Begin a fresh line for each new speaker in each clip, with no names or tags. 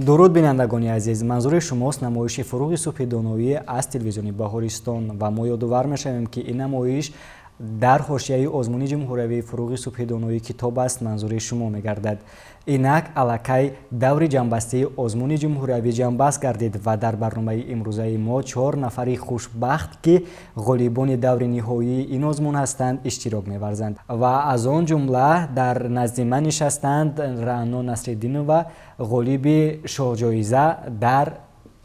Дуруд, бинандагони азиз! Манзури шумост намоиши «Фуруғи субҳи доноӣ» аз телевизиони Баҳористон ва мо ёдовар мешавем, ки ин намоиш дар ҳошияи озмуни ҷумҳуриявии «Фуруғи субҳи доноӣ» китоб аст манзури шумо мегардад. Инак аллакай даври ҷамъбастии озмуни ҷумҳуриявӣ ҷамъбаст гардид ва дар барномаи имрӯзаи мо чор нафари хушбахт, ки ғолибони даври ниҳоии ин озмун ҳастанд, иштирок меварзанд ва аз он ҷумла дар назди ман нишастанд Раъно Насриддинова, ғолиби шоҳҷоиза дар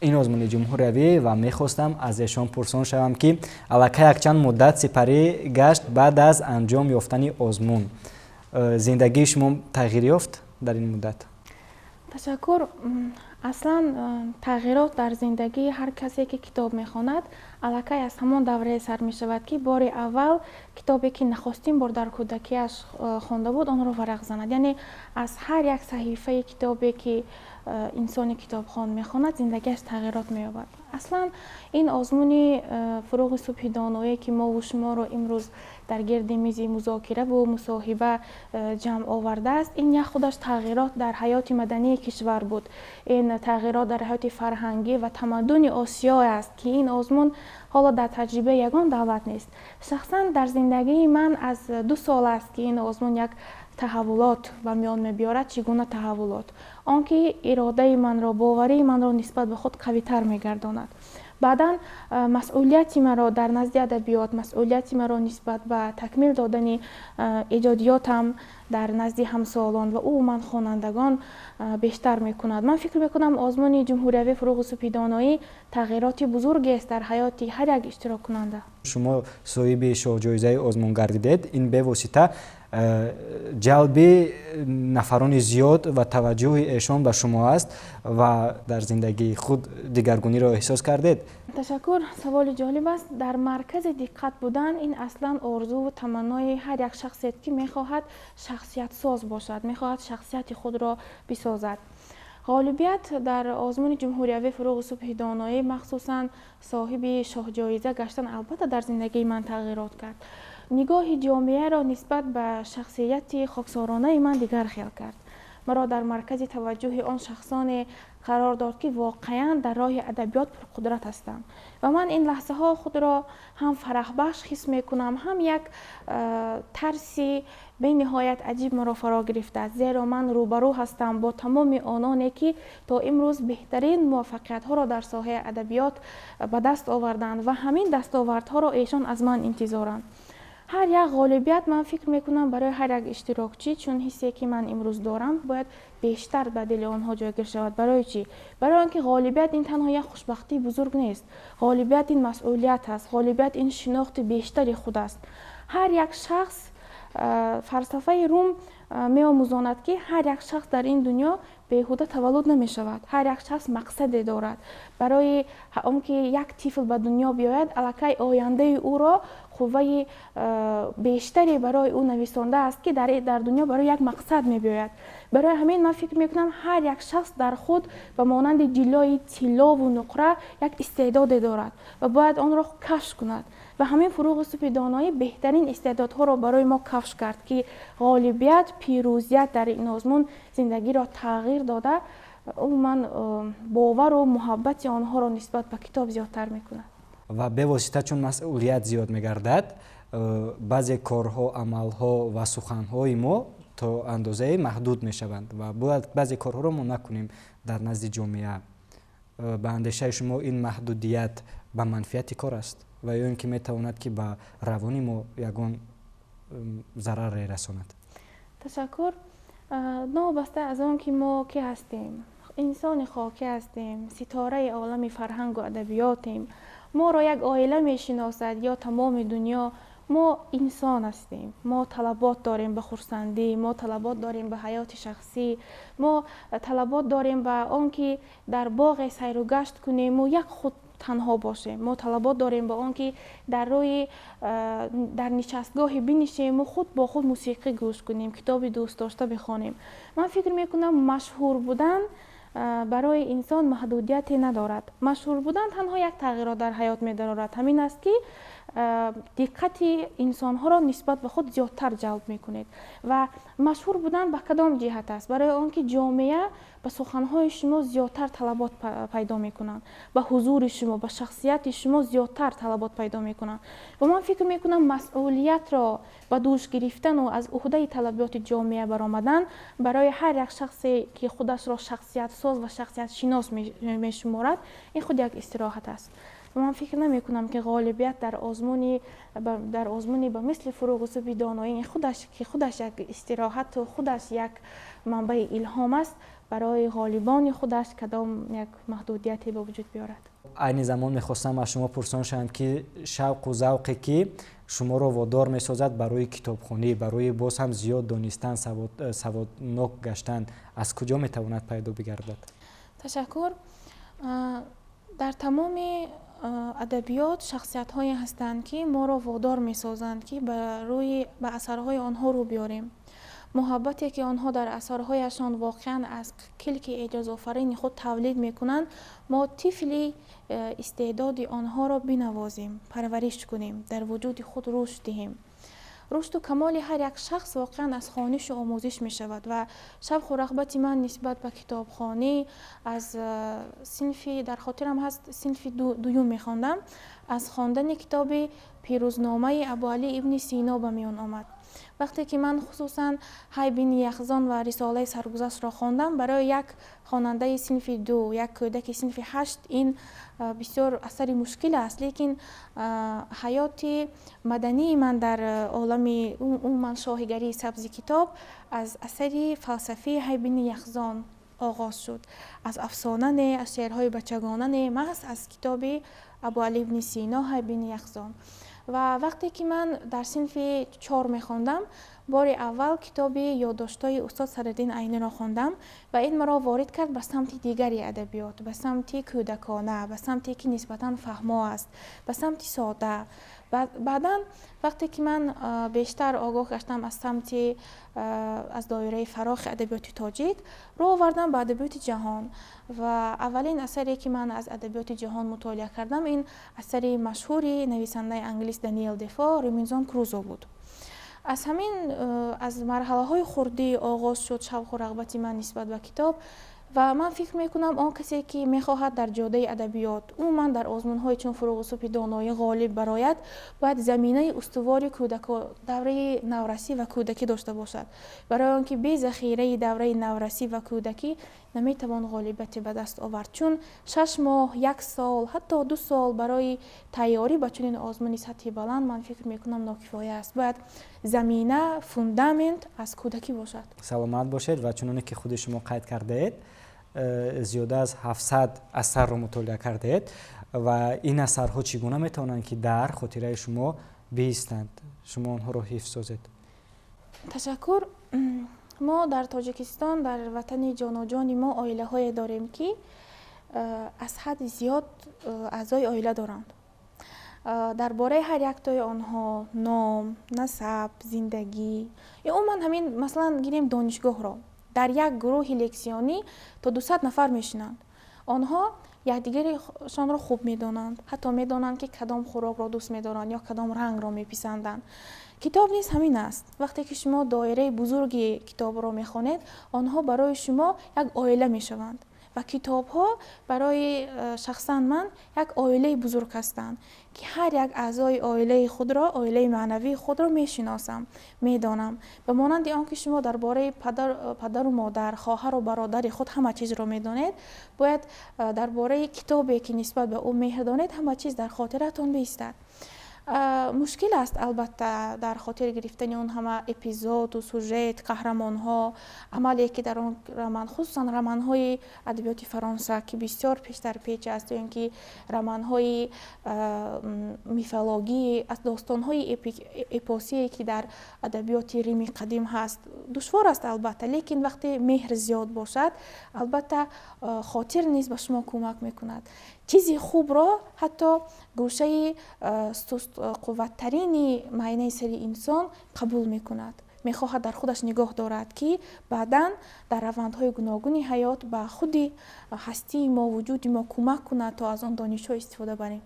ин озмуни ҷумҳуриявӣ, ва мехостам аз эшон пурсон шавам, ки аллакай якчанд муддат сипарӣ гашт баъд аз анҷом ёфтани озмун, зиндагии шумо тағйир ёфт дар ин муддат?
Ташаккур. Аслан тағйирот дар зиндагии ҳар касе, ки китоб мехонад, аллакай аз ҳамон даврае сар мешавад, ки бори аввал китобе, ки нахустин бор дар кӯдакиаш хонда буд, онро варақ занад. Яъне аз ҳар як саҳифаи китобе, ки инсони китобхон мехонад, зиндагиаш тағйирот меёбад. Аслан ин озмуни «Фуруғи субҳи доное», ки мову шуморо имрӯз дар гирди мизи музокираву мусоҳиба ҷамъ овардааст, ин як худаш тағйирот дар ҳаёти мадании кишвар буд. Ин тағйирот дар ҳаёти фарҳангӣ ва тамаддуни Осиё аст, ки ин озмун ҳоло дар таҷрибаи ягон давлат нест. Шахсан дар зиндагии ман аз 2 сол аст, ки ин озмун як таҳаввулот ба миён мебиёрад. Чӣ гуна таҳаввулот? Он ки иродаи манро, боварии манро нисбат ба худ қавитар мегардонад. Баъдан масъулияти маро дар назди адабиёт, масъулияти маро нисбат ба такмил додани эҷодиётам дар назди ҳамсолон ва умуман хонандагон бештар мекунад. Ман фикр мекунам, озмуни ҷумҳуриявии «Фуруғи субҳи доноӣ» тағйироти бузургест дар ҳаёти ҳар як иштироккунанда.
Шумо соҳиби шоҳҷоизаи озмун гардидед. Ин бевосита ҷалби нафарони зиёд ва таваҷҷӯҳи эшон ба шумо аст ва дар зиндагии худ дигаргуниро эҳсос кардед?
Ташаккур, саволи ҷолиб аст. Дар маркази диққат будан ин аслан орзуву таманнои ҳар як шахсест, ки мехоҳад шахсиятсоз бошад, мехоҳад шахсияти худро бисозад. Ғолибият дар озмуни ҷумҳуриявии «Фуруғи субҳи доноӣ», махсусан соҳиби шоҳҷоиза гаштан, албатта, дар зиндагии ман тағйирот кард. Нигоҳи ҷомеаро нисбат ба шахсияти хоксоронаи ман дигар хел кард. Маро дар маркази таваҷҷӯҳи он шахсоне қарор дод, ки воқеан дар роҳи адабиёт пурқудрат ҳастанд, ва ман ин лаҳзаҳо худро ҳам фараҳбахш ҳис мекунам, ҳам як тарси бениҳоят аҷиб маро фаро гирифтааст, зеро ман рӯбарӯ ҳастам бо тамоми ононе, ки то имрӯз беҳтарин муваффақиятҳоро дар соҳаи адабиёт ба даст оварданд ва ҳамин дастовардҳоро эшон аз ман интизоранд. Ҳар як ғолибият, ман фикр мекунам, барои ҳар як иштирокчӣ чун ҳиссе, ки ман имрӯз дорам, бояд бештар ба дили онҳо ҷойгир шавад. Барои чӣ? Барои он ки ғолибият ин танҳо як хушбахтии бузург нест. Ғолибият ин масъулият аст, ғолибият ин шинохти бештари худ аст. Ҳар як шахс, фалсафаи Рум меомӯзонад, ки ҳар як шахс дар ин дунё беҳуда таваллуд намешавад, ҳар як шахс мақсаде дорад. Барои он ки як тифл ба дунё биёяд, аллакай ояндаи ӯро қувваи бештаре барои ӯ нависондааст, ки дар дунё барои як мақсад мебиёяд. Барои ҳамин ман фикр мекунам, ҳар як шахс дар худ ба монанди ҷиллои тиллову нуқра як истеъдоде дорад ва бояд онро кашф кунад. Ва ҳамин «Фуруғи субҳи доноӣ» беҳтарин истеъдодҳоро барои мо кашф кард, ки ғолибият, пирӯзият дар ин озмун зиндагиро тағйир дода, умуман бовару муҳаббати онҳоро нисбат ба китоб зиёдтар мекунад.
Ва бевосита чун масъулият зиёд мегардад, баъзе корҳо, амалҳо ва суханҳои мо то андозае маҳдуд мешаванд ва бояд баъзе корҳоро мо накунем дар назди ҷомеа. Ба андешаи шумо, ин маҳдудият ба манфиати кор аст ва ё ин ки метавонад, ки ба равони мо ягон зараре расонад?
Ташаккур. Новобаста аз он ки мо кӣ ҳастем, инсони хокӣ ҳастем, ситораи олами фарҳангу адабиётем, моро як оила мешиносад ё тамоми дунё, мо инсон ҳастем. Мо талабот дорем ба хурсандӣ, мо талабот дорем ба ҳаёти шахсӣ, мо талабот дорем ба он ки дар боғе сайру гашт кунему як худ танҳо бошем, мо талабот дорем ба он ки дар рӯи дар нишастгоҳе бинишему худ бо худ мусиқӣ гӯш кунем, китоби дӯстдошта бихонем. Ман фикр мекунам, машҳур будан Барои инсон маҳдудияте надорад. Машҳур будан танҳо як тағйирот дар ҳаёт медарорад, ҳамин аст, ки диққати инсонҳоро нисбат ба худ зиёдтар ҷалб мекунед. Ва машҳур будан ба кадом ҷиҳат аст? Барои он ки ҷомеа ба суханҳои шумо зиёдтар талабот пайдо мекунанд, ба ҳузури шумо, ба шахсияти шумо зиёдтар талабот пайдо мекунанд. Ва ман фикр мекунам, масъулиятро ба дӯш гирифтану аз уҳдаи талаботи ҷомеа баромадан барои ҳар як шахсе, ки худашро шахсиятсоз ва шахсиятшинос мешуморад, ин худ як истироҳат аст. Ва ман фикр намекунам, ки ғолибият дар озмуни ба мисли «Фурӯғи субҳи доноӣ», ин худаш, ки худаш як истироҳату худаш як манбаи илҳом аст, барои ғолибони худаш кадом як маҳдудияте ба вуҷуд биёрад.
Айни замон мехостам аз шумо пурсон шавам, ки шавқу завқе, ки шуморо водор месозад барои китобхонӣ, барои боз ҳам зиёд донистан, саводнок гаштан, аз куҷо метавонад пайдо бигардад?
Ташаккур. Дар тамоми адабиёт шахсиятҳое ҳастанд, ки моро водор месозанд, ки ба асарҳои онҳо рӯ биёрем. Муҳаббате, ки онҳо дар асарҳояшон воқеан аз килки эъҷозофарини худ тавлид мекунанд, мо тифли истеъдоди онҳоро бинавозем, парвариш кунем, дар вуҷуди худ рушд диҳем. Рушду камоли ҳар як шахс воқеан аз хонишу омӯзиш мешавад. Ва шавқу рағбати ман нисбат ба китобхонӣ аз синфи, дар хотирам ҳаст, синфи дуюм мехондам, аз хондани китоби Пирӯзномаи Абуалӣ ибни Сино ба миён омад. Вақте ки ман хусусан «Ҳай бини Яхзон» ва «Рисолаи саргузаштро» хондам, барои як хонандаи синфи ду, як кӯдаки синфи ҳашт ин бисёр асари мушкил аст, лекин ҳаёти мадании ман дар олами умуман шоҳигарии сабзи китоб аз асари фалсафии «Ҳай бини Яхзон» оғоз шуд. Аз афсона не, аз шеърҳои бачагона не, маҳз аз китоби Абуалӣ ибни Сино «Ҳай бини Яхзон». Ва вақте ки ман дар синфи чор мехондам, бори аввал китоби ёддоштҳои устод Садриддин Айниро хондам ва ин маро ворид кард ба самти дигари адабиёт, ба самти кӯдакона, ба самте, ки нисбатан фаҳмо аст, ба самти сода. Баъдан, вақте ки ман бештар огоҳ гаштам аз самти, аз доираи фарохи адабиёти тоҷик, рӯ овардам ба адабиёти ҷаҳон. Ва аввалин асаре, ки ман аз адабиёти ҷаҳон мутолиа кардам, ин асари машҳури нависандаи англис Даниэл Дефо «Робинзон Крузо» буд. Аз ҳамин, аз марҳалаҳои хурдӣ оғоз шуд шавқу рағбати ман нисбат ба китоб. Ва ман фикр мекунам, он касе, ки мехоҳад дар ҷодаи адабиёт, умуман дар озмунҳои чун «Фурӯғи субҳи доноӣ» ғолиб барояд, бояд заминаи устувори давраи наврасӣ ва кӯдакӣ дошта бошад, барои он ки бе захираи давраи наврасӣ ва кӯдакӣ наметавон ғолибияте ба даст овард, чун 6 моҳ, як сол, ҳатто 2 сол барои тайёрӣ ба чунин озмуни сатҳи баланд, ман фикр мекунам, нокифоя аст. Бояд замина, фундамент аз кӯдакӣ бошад.
Саломат бошед. Ва чуноне ки худи шумо қайд кардаед, зиёда аз 700 асарро мутолиа кардаед. Ва ин асарҳо чӣ гуна метавонанд, ки дар хотираи шумо биистанд, шумо онҳоро ҳифз созед?
Ташаккур. Мо дар Тоҷикистон, дар ватани ҷоноҷони мо, оилаҳое дорем, ки аз ҳадди зиёд аъзои оила доранд. Дар бораи ҳар яктои онҳо ном, насаб, зиндагӣ ё умуман ҳамин, масалан, гирем донишгоҳро, дар як гурӯҳи лексионӣ то 200 нафар мешинанд. Онҳо якдигаришонро хуб медонанд, ҳатто медонанд, ки кадом хӯрокро дӯст медоранд ё кадом рангро меписанданд. Китоб низ ҳамин аст. Вақте ки шумо доираи бузурги китобро мехонед, онҳо барои шумо як оила мешаванд. Ва китобҳо барои шахсан ман як оилаи бузург ҳастанд, ки ҳар як аъзои оилаи худро, оилаи маънавии худро мешиносам, медонам. Ба монанди он ки шумо дар бораи падару модар, хоҳару бародари худ ҳама чизро медонед, бояд дар бораи китобе, ки нисбат ба ӯ меҳр донед, ҳама чиз дар хотиратон биистад. Мушкил аст, албатта, дар хотир гирифтани он ҳама эпизоду сюжет, қаҳрамонҳо, амале, ки дар он роман, хусусан романҳои адабиёти Фаронса, ки бисёр печ дар печ аст, ё ин ки романҳои мифологӣ, аз достонҳои эпосие, ки дар адабиёти Рими қадим ҳаст, душвор аст, албатта. Лекин вақте меҳр зиёд бошад, албатта, хотир низ ба шумо кӯмак мекунад. Чизи хубро ҳатто гӯшаи сустқувваттарини майнаи сари инсон қабул мекунад. мехоҳад дар худаш нигоҳ дорад, ки баъдан дар равандҳои гуногуни ҳаёт ба худи ҳастии мо, вуҷуди мо кӯмак кунад, то аз он донишҳо истифода барем.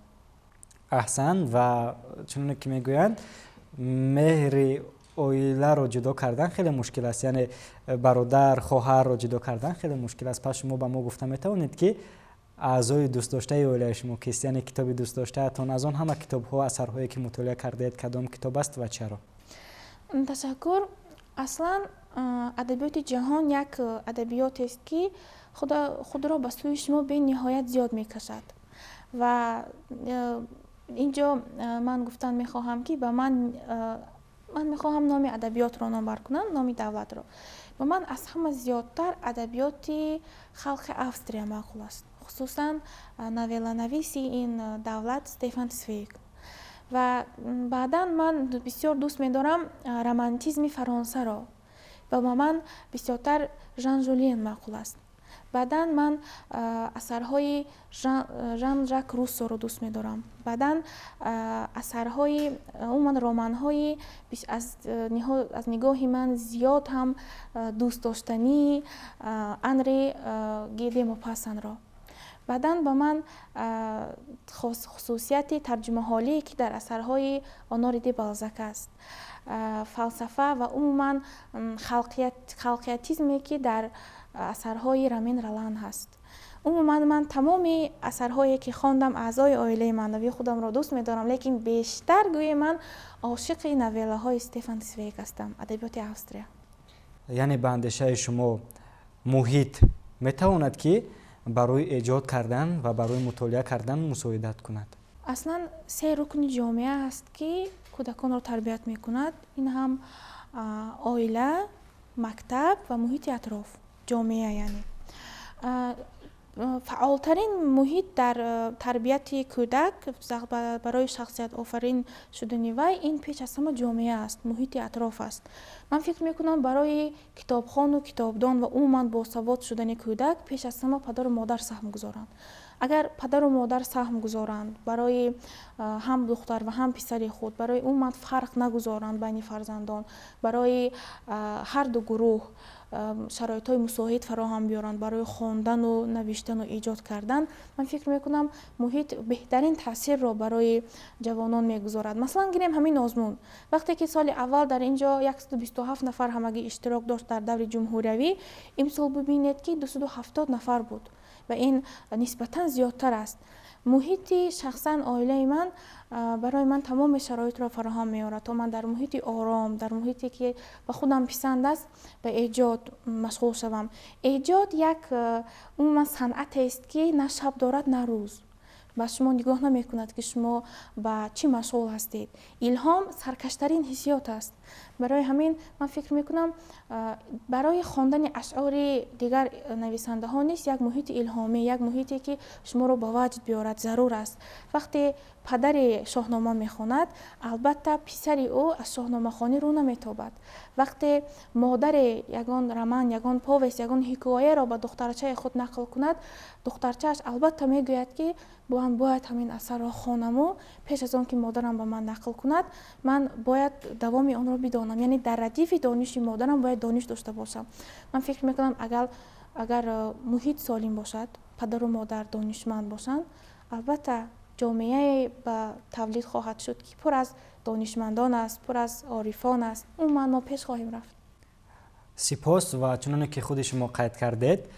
Аҳсан. Ва чуноне ки мегӯянд, меҳри оиларо ҷудо кардан хеле мушкил аст, яъне бародар, хоҳарро ҷудо кардан хеле мушкил аст. Пас шумо ба мо гуфта метавонед, ки аъзои дӯстдоштаи оилаи шумо кист, яъне китоби дӯстдоштаатон аз он ҳама китобҳо, асарҳое ки мутолиа кардаед, кадом китоб аст ва чаро?
Ташаккур. Аслан адабиёти ҷаҳон як адабиётест, ки худро ба сӯи шумо бениҳоят зиёд мекашад. Ва инҷо ман гуфтан мехоҳам, ки ба ман мехоҳам номи адабиётро номбар кунам, номи давлатро. Ба ман аз ҳама зиёдтар адабиёти халқи Австрия маъқул аст, хусусан новелланависи ин давлат Стефан Свейг. Ва баъдан ман бисёр дӯст медорам романтизми Фаронсаро ва ба ман бисёртар Жан Жулиен маъқул аст. Баъдан ман асарҳои Жан Жак Руссоро дӯст медорам. Баъдан асарҳои, умуман романҳои аз нигоҳи ман зиёд ҳам дӯстдоштании Анри Ги де Мопассанро. Баъдан ба ман хусусияти тарҷумаҳолие, ки дар асарҳои Онори де Балзак аст, фалсафа ва умуман халқиятизме, ки дар асарҳои Рамен Ролан ҳаст. Умуман ман тамоми асарҳое, ки хондам, аъзои оилаи маънавии худамро дӯст медорам, лекин бештар гӯе ман ошиқи новеллаҳои Стефан Свейг ҳастам, адабиёти Австрия.
Яъне ба андешаи шумо муҳит метавонад, ки барои эҷод кардан ва барои мутолиа кардан мусоидат кунад?
Аслан се рукни ҷомеа аст, ки кӯдаконро тарбият мекунад. Ин ҳам оила, мактаб ва муҳити атроф, ҷомеа. Яъне фаъолтарин муҳит дар тарбияти кӯдак барои шахсиятофарин шудани вай ин пеш аз ҳама ҷомеа аст, муҳити атроф аст. Ман фикр мекунам, барои китобхону китобдон ва умуман босавод шудани кӯдак пеш аз ҳама падару модар саҳм гузоранд. Агар падару модар саҳм гузоранд барои ҳам духтар ва ҳам писари худ, барои умуман фарқ нагузоранд байни фарзандон, барои ҳар ду гурӯҳ шароитҳои мусоид фароҳам биёранд барои хондану навиштану эҷод кардан, ман фикр мекунам, муҳит беҳтарин таъсирро барои ҷавонон мегузорад. Масалан, гирем ҳамин озмун. Вақте ки соли аввал дар ин ҷо 127 нафар ҳамагӣ иштирок дошт дар даври ҷумҳуриявӣ, имсол бибинед, ки 270 нафар буд ва ин нисбатан зиёдтар аст. Муҳити шахсан оилаи ман барои ман тамоми шароитро фароҳам меорад, то ман дар муҳити ором, дар муҳите, ки ба худам писанд аст, ба эҷод машғул шавам. Эҷод як умуман санъатест, ки на шаб дорад, на рӯз. Ба шумо нигоҳ намекунад, ки шумо ба чӣ машғул ҳастед. Илҳом саркаштарин ҳиссиёт аст. Барои ҳамин ман фикр мекунам, барои хондани ашъори дигар нависандаҳо низ як муҳити илҳомӣ, як муҳите, ки шуморо ба ваҷд биёрад, зарур аст. Вақте падари Шоҳнома мехонад, албатта писари ӯ аз шоҳномахонӣ рӯ наметобад. Вақте модаре ягон роман, ягон повест, ягон ҳикояро ба духтарчаи худ нақл кунад, духтарчааш албатта мегӯяд, ки ман бояд ҳамин асарро хонаму пеш аз он ки модарам ба ман нақл кунад, ман бояд давоми онро бидонам, яъне дар радифи дониши модарам бояд дониш дошта бошам. Ман фикр мекунам, агар муҳит солим бошад, падару модар донишманд бошанд, албатта ҷомеае ба тавлид хоҳад шуд, ки пур аз донишмандон аст, пур аз орифон аст. Умуман мо пеш хоҳем рафт.
Сипос. Ва чуноне ки худи шумо қайд кардед,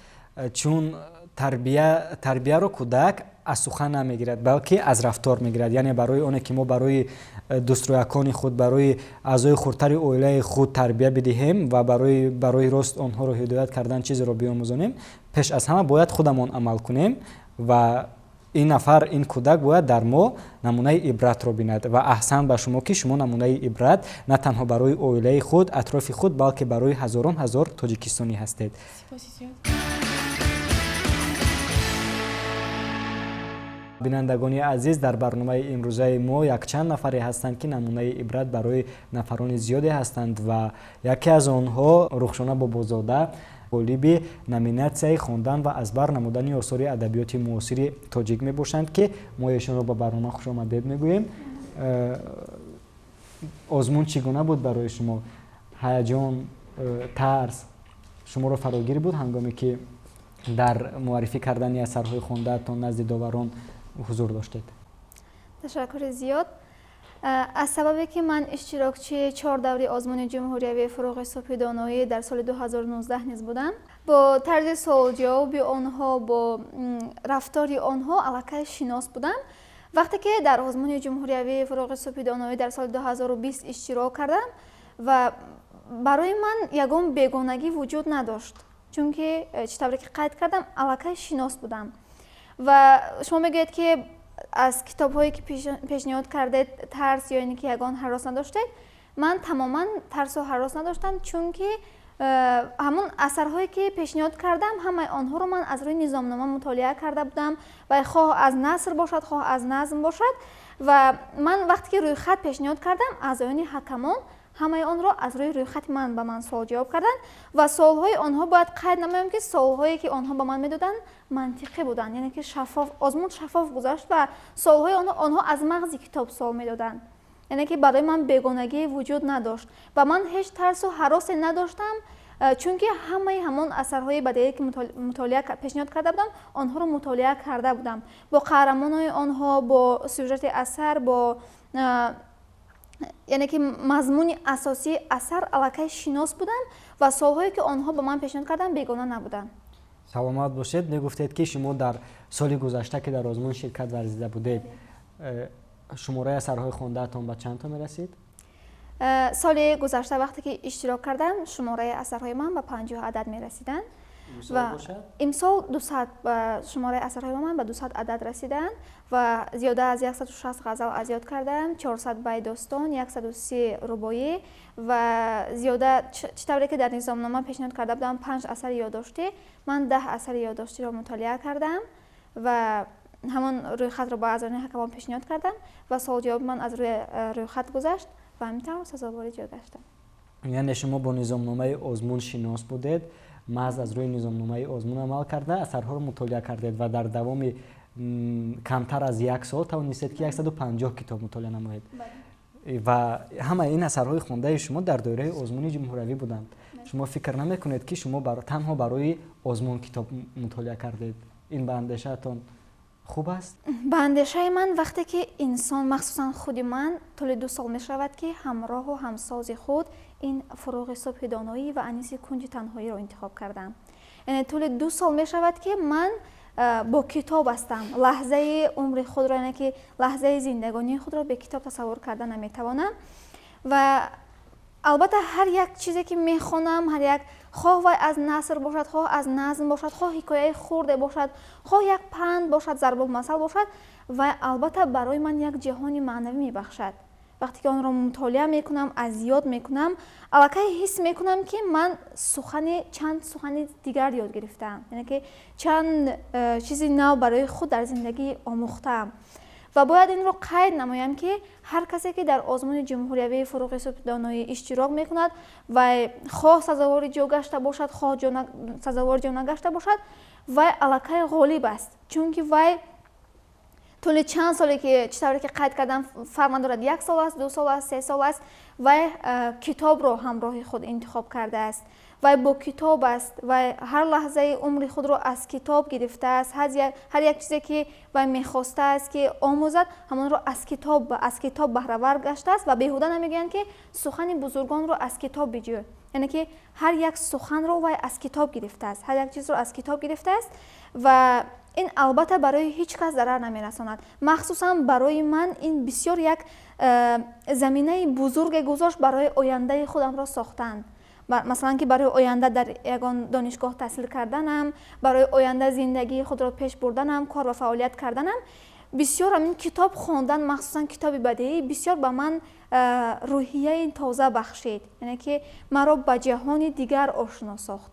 чун тарбияро кӯдак аз сухан намегирад, балки аз рафтор мегирад. Яъне барои оне ки мо барои дӯстрӯякони худ, барои аъзои хурдтари оилаи худ тарбия бидиҳем ва барои рост онҳоро ҳидоят кардан чизеро биомӯзонем, пеш аз ҳама бояд худамон амал кунем ва ин нафар, ин кӯдак бояд дар мо намунаи ибратро бинад. Ва аҳсан ба шумо, ки шумо намунаи ибрат на танҳо барои оилаи худ, атрофи худ, балки барои ҳазорон ҳазор тоҷикистонӣ ҳастед. Бинандагони азиз, дар барномаи имрӯзаи мо якчанд нафаре ҳастанд, ки намунаи ибрат барои нафарони зиёде ҳастанд ва яке аз онҳо Рухшона Бобозода, ғолиби номинатсияи хондан ва аз бар намудани осори адабиёти муосири тоҷик мебошанд, ки мо эшонро ба барнома хушомадед мегӯем. Озмун чӣ гуна буд барои шумо? Ҳаяҷон, тарс шуморо фарогир буд, ҳангоме ки дар муаррифӣ кардани асарҳои хондаатон назди доварон ҳузур доштед?
Ташаккури зиёд. Аз сабабе ки ман иштирокчии чор даври озмуни ҷумҳуриявии «Фурӯғи субҳи доноӣ» дар соли 2019 низ будам, бо тарзи суолҷавоби онҳо, бо рафтори онҳо аллакай шинос будам. Вақте ки дар озмуни ҷумҳуриявии «Фурӯғи субҳи доноӣ» дар соли 2020 иштирок кардам ва барои ман ягон бегонагӣ вуҷуд надошт, чунки, чӣ тавре ки қайд кардам, аллакай шинос будам. Ва шумо мегӯед, ки аз китобҳое ки пешниҳод кардед, тарс ё ин ки ягон ҳарос надоштед. Ман тамоман тарсу ҳарос надоштам, чунки ҳамон асарҳое ки пешниҳод кардам, ҳамаи онҳоро ман аз рӯи низомнома мутолиа карда будам ва хоҳ аз наср бошад, хоҳ аз назм бошад. Ва ман вақте ки рӯйхат пешниҳод кардам, аъзоёни ҳакамон ҳамаи онро аз рӯи рӯйхати ман ба ман суол ҷавоб карданд. Ва суолҳои онҳо, бояд қайд намоям, ки суолҳое ки онҳо ба ман медоданд, мантиқӣ буданд, яъне ки шаффоф, озмун шаффоф гузашт ва суолҳои онҳо аз мағзи китоб суол медоданд, яъне ки барои ман бегонагӣ вуҷуд надошт ва ман ҳеҷ тарсу ҳаросе надоштам, чунки ҳамаи ҳамон асарҳои бадеӣ ки мутолиа пешниҳод карда будам, онҳоро мутолиа карда будам, бо қаҳрамонои онҳо, бо сюжети асар, бо яъне ки мазмуни асосии асар аллакай шинос будам ва суолҳое ки онҳо ба ман пешниҳод карданд, бегона набуданд.
Саломат бошед. Мегуфтед, ки шумо дар соли гузашта, ки дар озмун ширкат варзида будед, шумораи асарҳои хондаатон ба чанд то мерасид?
Соли гузашта, вақте ки иштирок кардам, шумораи асарҳои ман ба 50 адад мерасиданд ва имсол 200, шумораи асарҳои ман ба 200 адад расиданд ва зиёда аз 160 ғазал аз ёд кардаам, 400 байт достон, 130 рубоӣ ва зиёда, чӣ тавре ки дар низомнома пешниҳод карда будам, панҷ асари ёддоштӣ, ман 10 асари ёддоштиро мутолиа кардам ва ҳамон рӯйхатро ба аъзоёни ҳакамон пешниҳод кардам ва суолҷавоби ман аз рӯи рӯйхат гузашт ва ҳамин тавр сазовори ҷой гаштам.
Яъне шумо бо низомномаи озмун шинос будед, маҳз аз рӯи низомномаи озмун амал карда, асарҳоро мутолиа кардед ва дар давоми камтар аз як сол тавонистед, ки 150 китоб мутолиа намоед ва ҳамаи ин асарҳои хондаи шумо дар доираи озмуни ҷумҳуриявӣ буданд. Шумо фикр намекунед, ки шумо танҳо барои озмун китоб мутолиа кардед? Ин ба андешаатон хуб аст?
Ба андешаи ман, вақте ки инсон, махсусан худи ман, тӯли 2 сол мешавад, ки ҳамроҳу ҳамсози худ ин «Фурӯғи субҳи доноӣ» ва «Аниси кунҷи танҳоиро» интихоб кардам. Яъне тӯли 2 сол мешавад, ки ман бо китоб ҳастам. Лаҳзаи умри худро, яъне ки лаҳзаи зиндагонии худро бе китоб тасаввур карда наметавонам. Ва албатта, ҳар як чизе ки мехонам, ҳар як, хоҳ вай аз наср бошад, хоҳ аз назм бошад, хоҳ ҳикояи хурде бошад, хоҳ як панд бошад, зарбулмасал бошад, вай албатта барои ман як ҷаҳони маънавӣ мебахшад. Вақте ки онро мутолиа мекунам, аз ёд мекунам, аллакай ҳис мекунам, ки ман сухани чанд сухани дигар ёд гирифтаам, яъне ки чанд чизи нав барои худ дар зиндагӣ омӯхтаам. Ва бояд инро қайд намоям, ки ҳар касе ки дар озмуни ҷумҳуриявии «Фурӯғи субҳи доноӣ» иштирок мекунад вай хоҳ сазовори ҷо гашта бошад, хоҳ сазовори ҷо нагашта бошад, вай аллакай ғолиб аст, чунки вай тӯли чанд соле ки, чӣ тавре ки қайд кардам, фарқ надорад, як сол аст, 2 сол аст, 3 сол аст, вай китобро ҳамроҳи худ интихоб кардааст, вай бо китоб аст, вай ҳар лаҳзаи умри худро аз китоб гирифтааст. Ҳар як чизе ки вай мехостааст, ки омӯзад, ҳамонро аз китоб баҳравар гаштааст. Ва беҳуда намегӯянд, ки сухани бузургонро аз китоб биҷӯ, яъне ки ҳар як суханро вай аз китоб гирифтааст, ҳар як чизро аз китоб гирифтааст. Ва ин албатта барои ҳеҷ кас зарар намерасонад. Махсусан барои ман ин бисёр як заминаи бузурге гузошт барои ояндаи худамро сохтан, масалан, ки барои оянда дар ягон донишгоҳ таҳсил карданам, барои оянда зиндагии худро пеш бурданам, кор ва фаъолият карданам. Бисёр ҳамин китоб хондан, махсусан китоби бадеӣ, бисёр ба ман рӯҳияи тоза бахшид, яъне ки маро ба ҷаҳони дигар ошно сохт.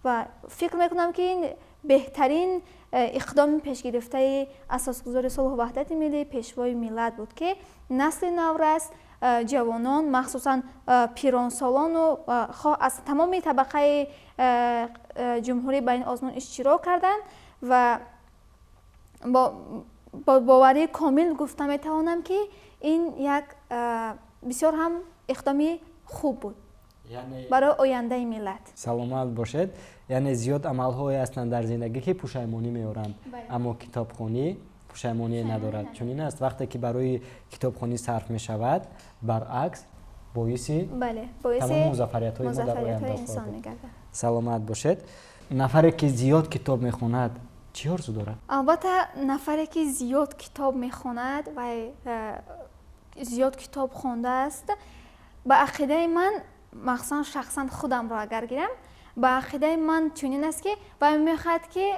Ва фикр мекунам, ки ин беҳтарин иқдоми пешгирифтаи асосгузори сулҳу ваҳдати миллӣ, Пешвои миллат буд, ки насли наврас, ҷавонон, махсусан пиронсолону хоҳ аз тамоми табақаи ҷумҳурӣ ба ин озмун иштирок карданд. Ва бо боварии комил гуфта метавонам, ки ин як бисёр ҳам иқдоми хуб буд. Барои ояндаи миллат.
Саломат бошед. Яъне зиёд амалҳое ҳастанд дар зиндагӣ, ки пушаймонӣ меоранд, аммо китобхонӣ пушаймоние надорад. Чунин аст, вақте ки барои китобхонӣ сарф мешавад, баръакс, боиси тамоми музаффариятҳои мо дар оянда. Саломат бошед. Нафаре ки зиёд китоб мехонад, чӣ орзу дорад?
Албатта, нафаре ки зиёд китоб мехонад ва зиёд китоб хондааст, ба ақидаи ман, махсусан шахсан худамро агар гирам, ба ақидаи ман чунин аст, ки вай мехоҳад, ки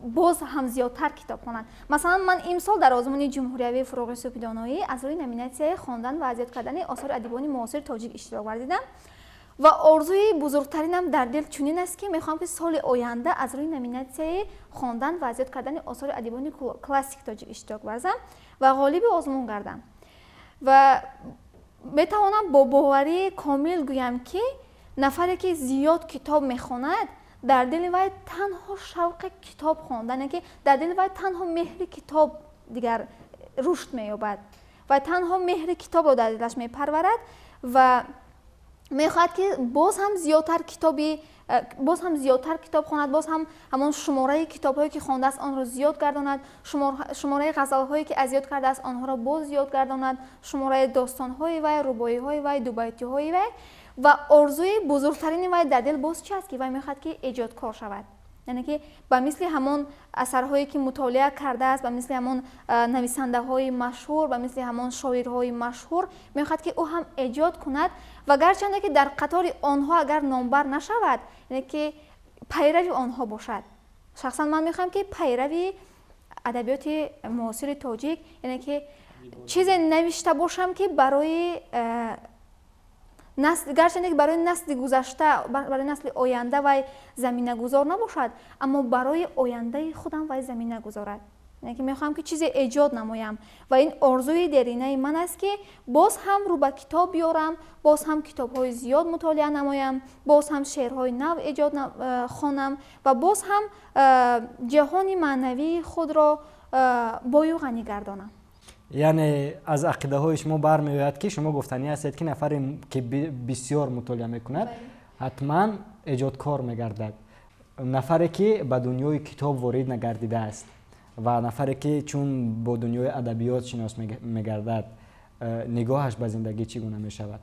боз ҳам зиёдтар китоб хонад. Масалан, ман имсол дар озмуни ҷумҳуриявии «Фуруғи субҳи доноӣ» аз рӯи номинатсияи хондан ва аз ёд кардани осори адибони муосири тоҷик иштирок варзидам ва орзуи бузургтаринам дар дил чунин аст, ки мехоҳам, ки соли оянда аз рӯи номинатсияи хондан ва аз ёд кардани осори адибони классики тоҷик иштирок варзам ва ғолиби озмун гардам. Ва метавонам бо боварии комил гӯям, ки нафаре ки зиёд китоб мехонад, дар дили вай танҳо шавқи китоб хондан, ки дар дили вай танҳо меҳри китоб дигар рушд меёбад ва танҳо меҳри китобро дар дилаш мепарварад ва мехоҳад, ки боз ҳам зиёдтар китоби боз ҳам зиёдтар китоб хонад, боз ҳам ҳамон шумораи китобҳое ки хондааст, онро зиёд гардонад, шумораи ғазалҳое ки аз ёд кардааст, онҳоро боз зиёд гардонад, шумораи достонҳои вай, рубоиҳои вай, дубайтиҳои вай. Ва орзуи бузургтарини вай дар дил боз чи аст? Ки вай мехоҳад, ки эҷодкор шавад, яъне ки ба мисли ҳамон асарҳое ки мутолиа кардааст, ба мисли ҳамон нависандаҳои машҳур, ба мисли ҳамон шоирҳои машҳур мехоҳад, ки ӯ ҳам эҷод кунад. Ва гарчанде ки дар қатори онҳо агар номбар нашавад, яъне ки пайрави онҳо бошад. Шахсан ман мехоҳам, ки пайрави адабиёти муосири тоҷик, яъне ки чизе навишта бошам, ки барои гарчанде ки барои насли гузашта, барои насли оянда вай заминагузор набошад, аммо барои ояндаи худам вай замина гузорад. Яъне ки мехоҳам, ки чизе эҷод намоям ва ин орзуи деринаи ман аст, ки боз ҳам рӯ ба китоб биёрам, боз ҳам китобҳои зиёд мутолиа намоям, боз ҳам шеърҳои нав эҷод хонам ва боз ҳам ҷаҳони маънавии худро бою ғанӣ гардонам.
Яъне аз ақидаҳои шумо бармеояд, ки шумо гуфтанӣ ҳастед, ки нафаре ки бисёр мутолиа мекунад, ҳатман эҷодкор мегардад. Нафаре ки ба дунёи китоб ворид нагардидааст ва нафаре ки чун бо дунёи адабиёт шинос мегардад, нигоҳаш ба зиндагӣ чӣ гуна мешавад?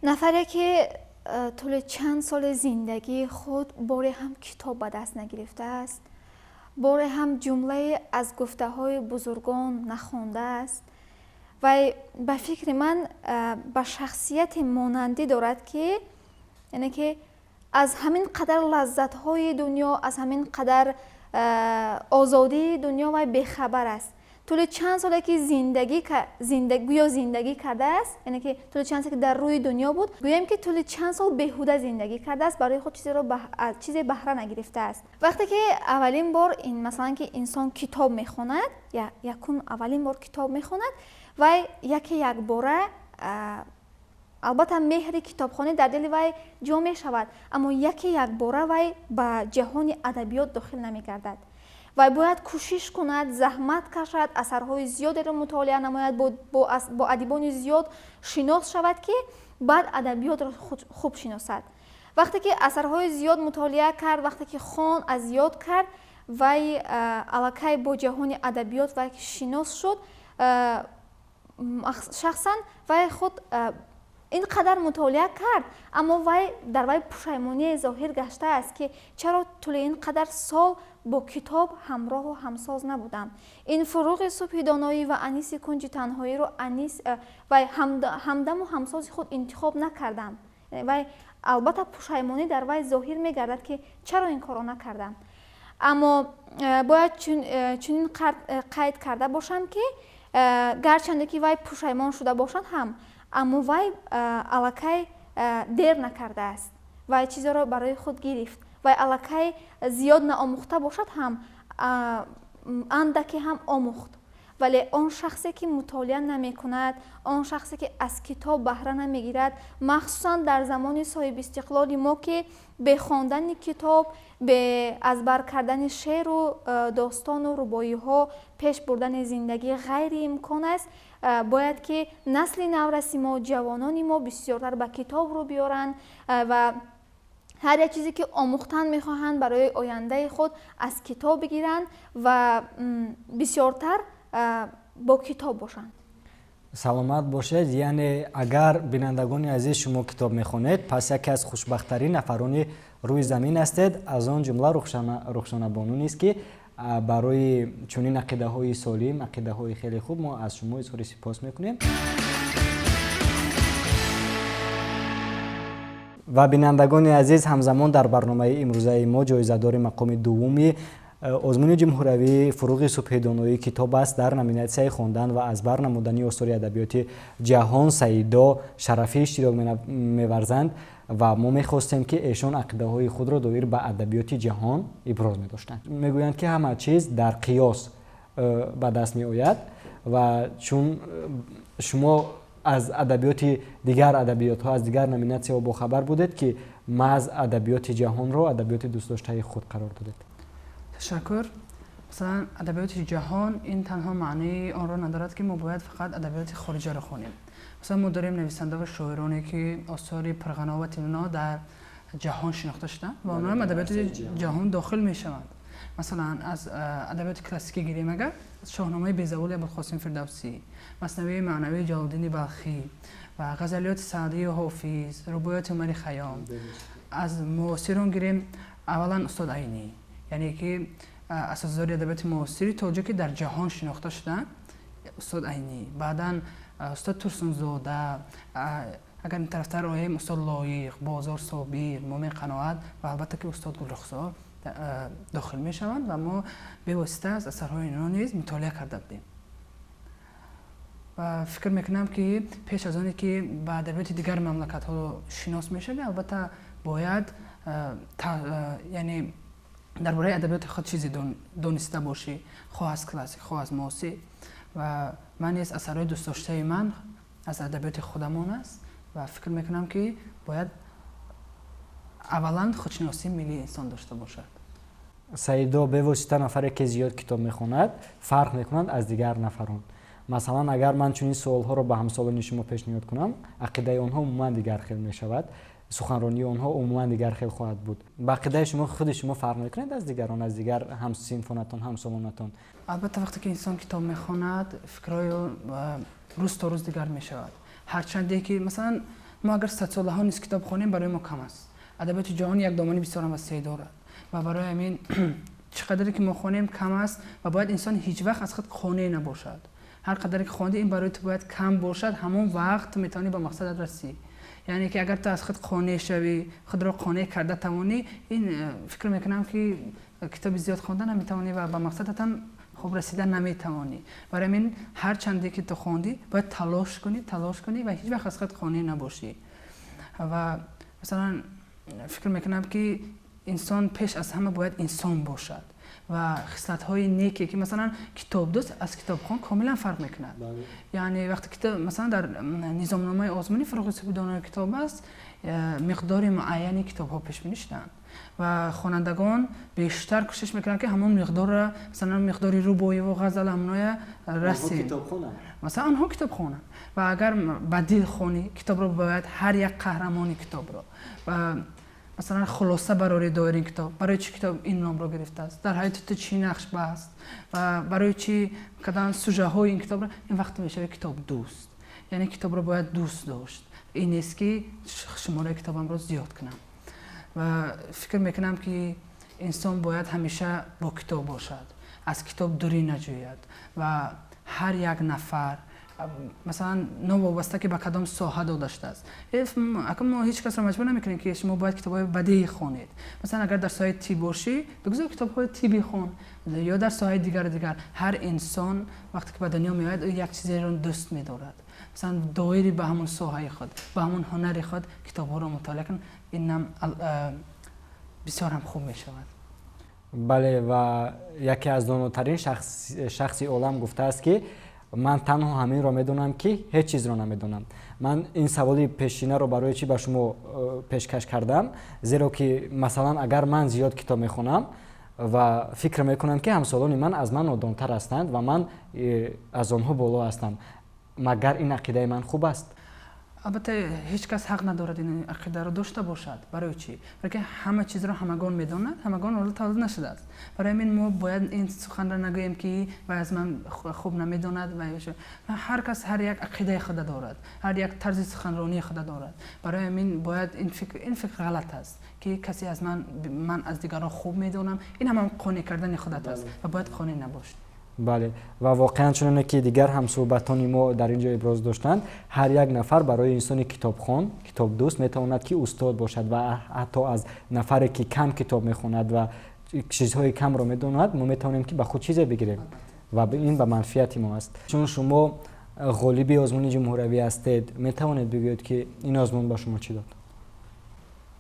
Нафаре ки тӯли чанд соли зиндагии худ боре ҳам китоб ба даст нагирифтааст, боре ҳам ҷумлае аз гуфтаҳои бузургон нахондааст, вай ба фикри ман ба шахсияте монандӣ дорад, ки яъне ки аз ҳамин қадар лаззатҳои дунё, аз ҳамин қадар озодии дунё вай бехабар аст. Тӯли чанд соле ки гӯё зиндагӣ кардааст, яъне ки тӯли чанд соле ки дар рӯи дунё буд, гӯем ки тӯли чанд сол беҳуда зиндагӣ кардааст, барои худ чизе баҳра нагирифтааст. Вақте ки аввалин бор, масалан, ки инсон китоб мехонад, якум аввалин бор китоб мехонад, вай яке якбора албатта меҳри китобхонӣ дар дили вай ҷо мешавад, аммо яке якбора вай ба ҷаҳони адабиёт дохил намегардад. Вай бояд кӯшиш кунад, заҳмат кашад, асарҳои зиёдеро мутолиа намояд, бо адибони зиёд шинос шавад, ки баъд адабиётро хуб шиносад. Вақте ки асарҳои зиёд мутолиа кард, вақте ки хон, аз ёд кард, вай аллакай бо ҷаҳони адабиёт вай шинос шуд. Шахсан вай худ ин қадар мутолиа кард, аммо вай дар вай пушаймоние зоҳир гаштааст, ки чаро тӯли ин қадар сол бо китоб ҳамроҳу ҳамсоз набудам, ин фуруғи субҳи доноӣ ва аниси кунҷи танҳоиро анис вай ҳамдаму ҳамсози худ интихоб накардам. Вай албатта пушаймонӣ дар вай зоҳир мегардад, ки чаро ин корро накардам. Аммо бояд чунин қайд карда бошам, ки гарчанде ки вай пушаймон шуда бошад ҳам, аммо вай аллакай дер накардааст, вай чизеро барои худ гирифт. Вай аллакай зиёд наомӯхта бошад ҳам, андаке ҳам омӯхт. Вале он шахсе ки мутолиа намекунад, он шахсе ки аз китоб баҳра намегирад, махсусан дар замони соҳибистиқлоли мо, ки бе хондани китоб, бе аз бар кардани шеъру достону рубоиҳо пеш бурдани зиндагӣ ғайриимкон аст. Бояд ки насли навраси мо, ҷавонони мо бисёртар ба китоб рӯ биёранд ва ҳар як чизе ки омӯхтан мехоҳанд барои ояндаи худ аз китоб бигиранд ва бисёртар бо китоб бошанд.
Саломат бошед. Яъне агар бинандагони азиз шумо китоб мехонед, пас яке аз хушбахттарин нафарони рӯи замин ҳастед. Аз он ҷумла Рухшонабону низ, ки барои чунин ақидаҳои солим, ақидаҳои хеле хуб мо аз шумо изҳори сипос мекунем. Ва бинандагони азиз, ҳамзамон дар барномаи имрӯзаи мо ҷоизадори мақоми дуввуми озмуни ҷумҳуриявии фуруғи субҳи доноии китоб аст дар номинатсияи хондан ва аз бар намудани осори адабиёти ҷаҳон Саидо Шарафӣ иштирок меварзанд ва мо мехостем, ки эшон ақидаҳои худро доир ба адабиёти ҷаҳон иброз медоштанд. Мегӯянд, ки ҳама чиз дар қиёс ба даст меояд ва чун шумо аз адабиёти дигар адабиётҳо, аз дигар номинатсияҳо бохабар будед, ки маҳз адабиёти ҷаҳонро адабиёти дӯстдоштаи худ қарор додед.
Ташаккур. Масалан, адабиёти ҷаҳон ин танҳо маънии онро надорад, ки мо бояд фақат адабиёти хориҷаро хонем. Масалан, мо дорем нависанда ва шоироне, ки осори пурғановати онҳо дар ҷаҳон шинохта шуданд ва онҳо ҳам адабиёти ҷаҳон дохил мешаванд. Масалан, аз адабиёти классикӣ гирем агар, Шоҳномаи безаволи Абулқосим Фирдавсӣ, Маснавии маънавии Ҷалолиддини Балхӣ ва ғазалиёти Саъдию Ҳофиз, рубоиёти Умари Хайём. Аз муосирон гирем, аввалан устод Айнӣ, яъне ки асосгузори адабиёти муосири тоҷикӣ дар ҷаҳон шинохта шуданд, устод Айнӣ, баъдан устод Турсунзода, агар ин тарафтар оем, устод Лоиқ, Бозор Собир, Мӯмин Қаноат ва албатта ки устод Гулрухсор дохил мешаванд ва мо бевосита аз асарҳои инҳо низ мутолиа карда будем. Ва фикр мекунам, ки пеш аз оне ки ба адабиёти дигар мамлакатҳо шинос мешавӣ, албатта бояд яъне дар бораи адабиёти худ чизе дониста бошӣ, хоҳ аз классик, хоҳ аз муосир. Ва ман низ асарҳои дӯстдоштаи ман аз адабиёти худамон аст ва фикр мекунам, ки бояд аввалан худшиносии миллии инсон дошта бошад.
Саидо, бевосита нафаре, ки зиёд китоб мехонад, фарқ мекунад аз дигар нафарон. Масалан, агар ман чунин суолҳоро ба ҳамсолони шумо пешниҳод кунам, ақидаи онҳо умуман дигар хел мешавад, суханронии онҳо умуман дигар хел хоҳад буд. Ба ақидаи шумо, худи шумо фарқ мекунед аз дигарон, аз дигар ҳамсинфонатон, ҳамсолонатон?
Албатта, вақте ки инсон китоб мехонад, фикрҳои рӯз то рӯз дигар мешавад. Ҳарчанде ки масалан мо агар садсолаҳо низ китоб хонем, барои мо кам аст. Адабиёти ҷаҳон як домани бисёр васеъ дорад ва барои ҳамин чӣ қадаре ки мо хонем кам аст ва бояд инсон ҳеҷ вақт аз худ қонеъ набошад. Ҳар қадаре ки хонди, ин барои ту бояд кам бошад, ҳамон вақт ту метавонӣ ба мақсадат расӣ. Яъне ки агар ту аз худ қонеъ шавӣ, худро қонеъ карда тавонӣ, ин фикр мекунам, ки китоби зиёд хонда наметавонӣ ва ба мақсадат ҳам хуб расида наметавонӣ. Барои ҳамин ҳар чанде ки ту хондӣ, бояд талош кунӣ, талош кунӣ ва ҳеҷ вақт аз худ қонеъ набошӣ. Ва масалан фикр мекунам, ки инсон пеш аз ҳама бояд инсон бошад ва хислатҳои неке, ки масалан китобдӯст аз китобхон комилан фарқ мекунад. Яъне вақте китоб, масалан, дар низомномаи озмуни фуруғи субҳи донои китоб аст, миқдори муайяни китобҳо пешбинӣ шудаанд ва хонандагон бештар кӯшиш мекунанд, ки ҳамон миқдорро, масалан миқдори рубоиву ғазал, ҳамоная расем. Масалан, онҳо китобхонанд ва агар ба дил хонӣ китобро, бояд ҳар як қаҳрамони китобро ва масалан хулоса барори доир ин китоб, барои чӣ китоб ин номро гирифтааст, дар ҳаёти ту чӣ нақш баст ва барои чӣ кадан сужаҳои ин китобро, ин вақт мешавад китобдӯст. Яъне китобро бояд дӯст дошт. Ин нест, ки шумораи китобамро зиёд кунам. Ва фикр мекунам, ки инсон бояд ҳамеша бо китоб бошад, аз китоб дурӣ наҷӯяд ва ҳар як нафар, масалан, новобаста ки ба кадом соҳа дода шудааст, ака, мо ҳеҷ касро маҷбур намекунем, ки шумо бояд китобҳои бадеӣ хонед. Масалан, агар дар соҳаи тиб бошӣ, бигузор китобҳои тибӣ хон ё дар соҳаи дигару дигар. Ҳар инсон вақте ки ба дунё меояд, ӯ як чизеро дӯст медорад. Масалан, доири ба ҳамон соҳаи худ, ба ҳамон ҳунари худ китобҳоро мутолиа кун, инам бисёр ҳам хуб мешавад.
Бале, ва яке аз донотарин шахси олам гуфтааст, ки ман танҳо ҳаминро медонам, ки ҳеҷ чизро намедонам. Ман ин саволи пешинаро барои чӣ ба шумо пешкаш кардам? Зеро ки, масалан, агар ман зиёд китоб мехонам ва фикр мекунам, ки ҳамсолони ман аз ман нодонтар ҳастанд ва ман аз онҳо боло ҳастам. Магар ин ақидаи ман хуб аст?
Албатта, ҳеҷ кас ҳақ надорад ин ақидаро дошта бошад. Барои чӣ? Барои ки ҳама чизро ҳамагон медонад, ҳамагон ҳоло таваллуд нашудааст. Барои ҳамин мо бояд ин суханро нагӯем, ки вай аз ман хуб намедонад. Ҳар кас ҳар як ақидаи худа дорад, ҳар як тарзи суханронии худа дорад. Барои ҳамин бояд ин фикр ғалат аст, ки касе аз ман, ман аз дигарон хуб медонам. Ин ҳама қонеъ кардани худат аст ва бояд қонеъ набошӣ.
Бале, ва воқеан чуноне ки дигар ҳамсӯҳбатони мо дар ин ҷо иброз доштанд, ҳар як нафар барои инсони китобхон, китобдӯст метавонад ки устод бошад ва ҳатто аз нафаре ки кам китоб мехонад ва чизҳои камро медонад, мо метавонем ки ба худ чизе бигирем ва ин ба манфиати мо аст. Чун шумо ғолиби озмуни ҷумҳуравӣ ҳастед, метавонед бигӯед, ки ин озмун ба шумо чӣ дод?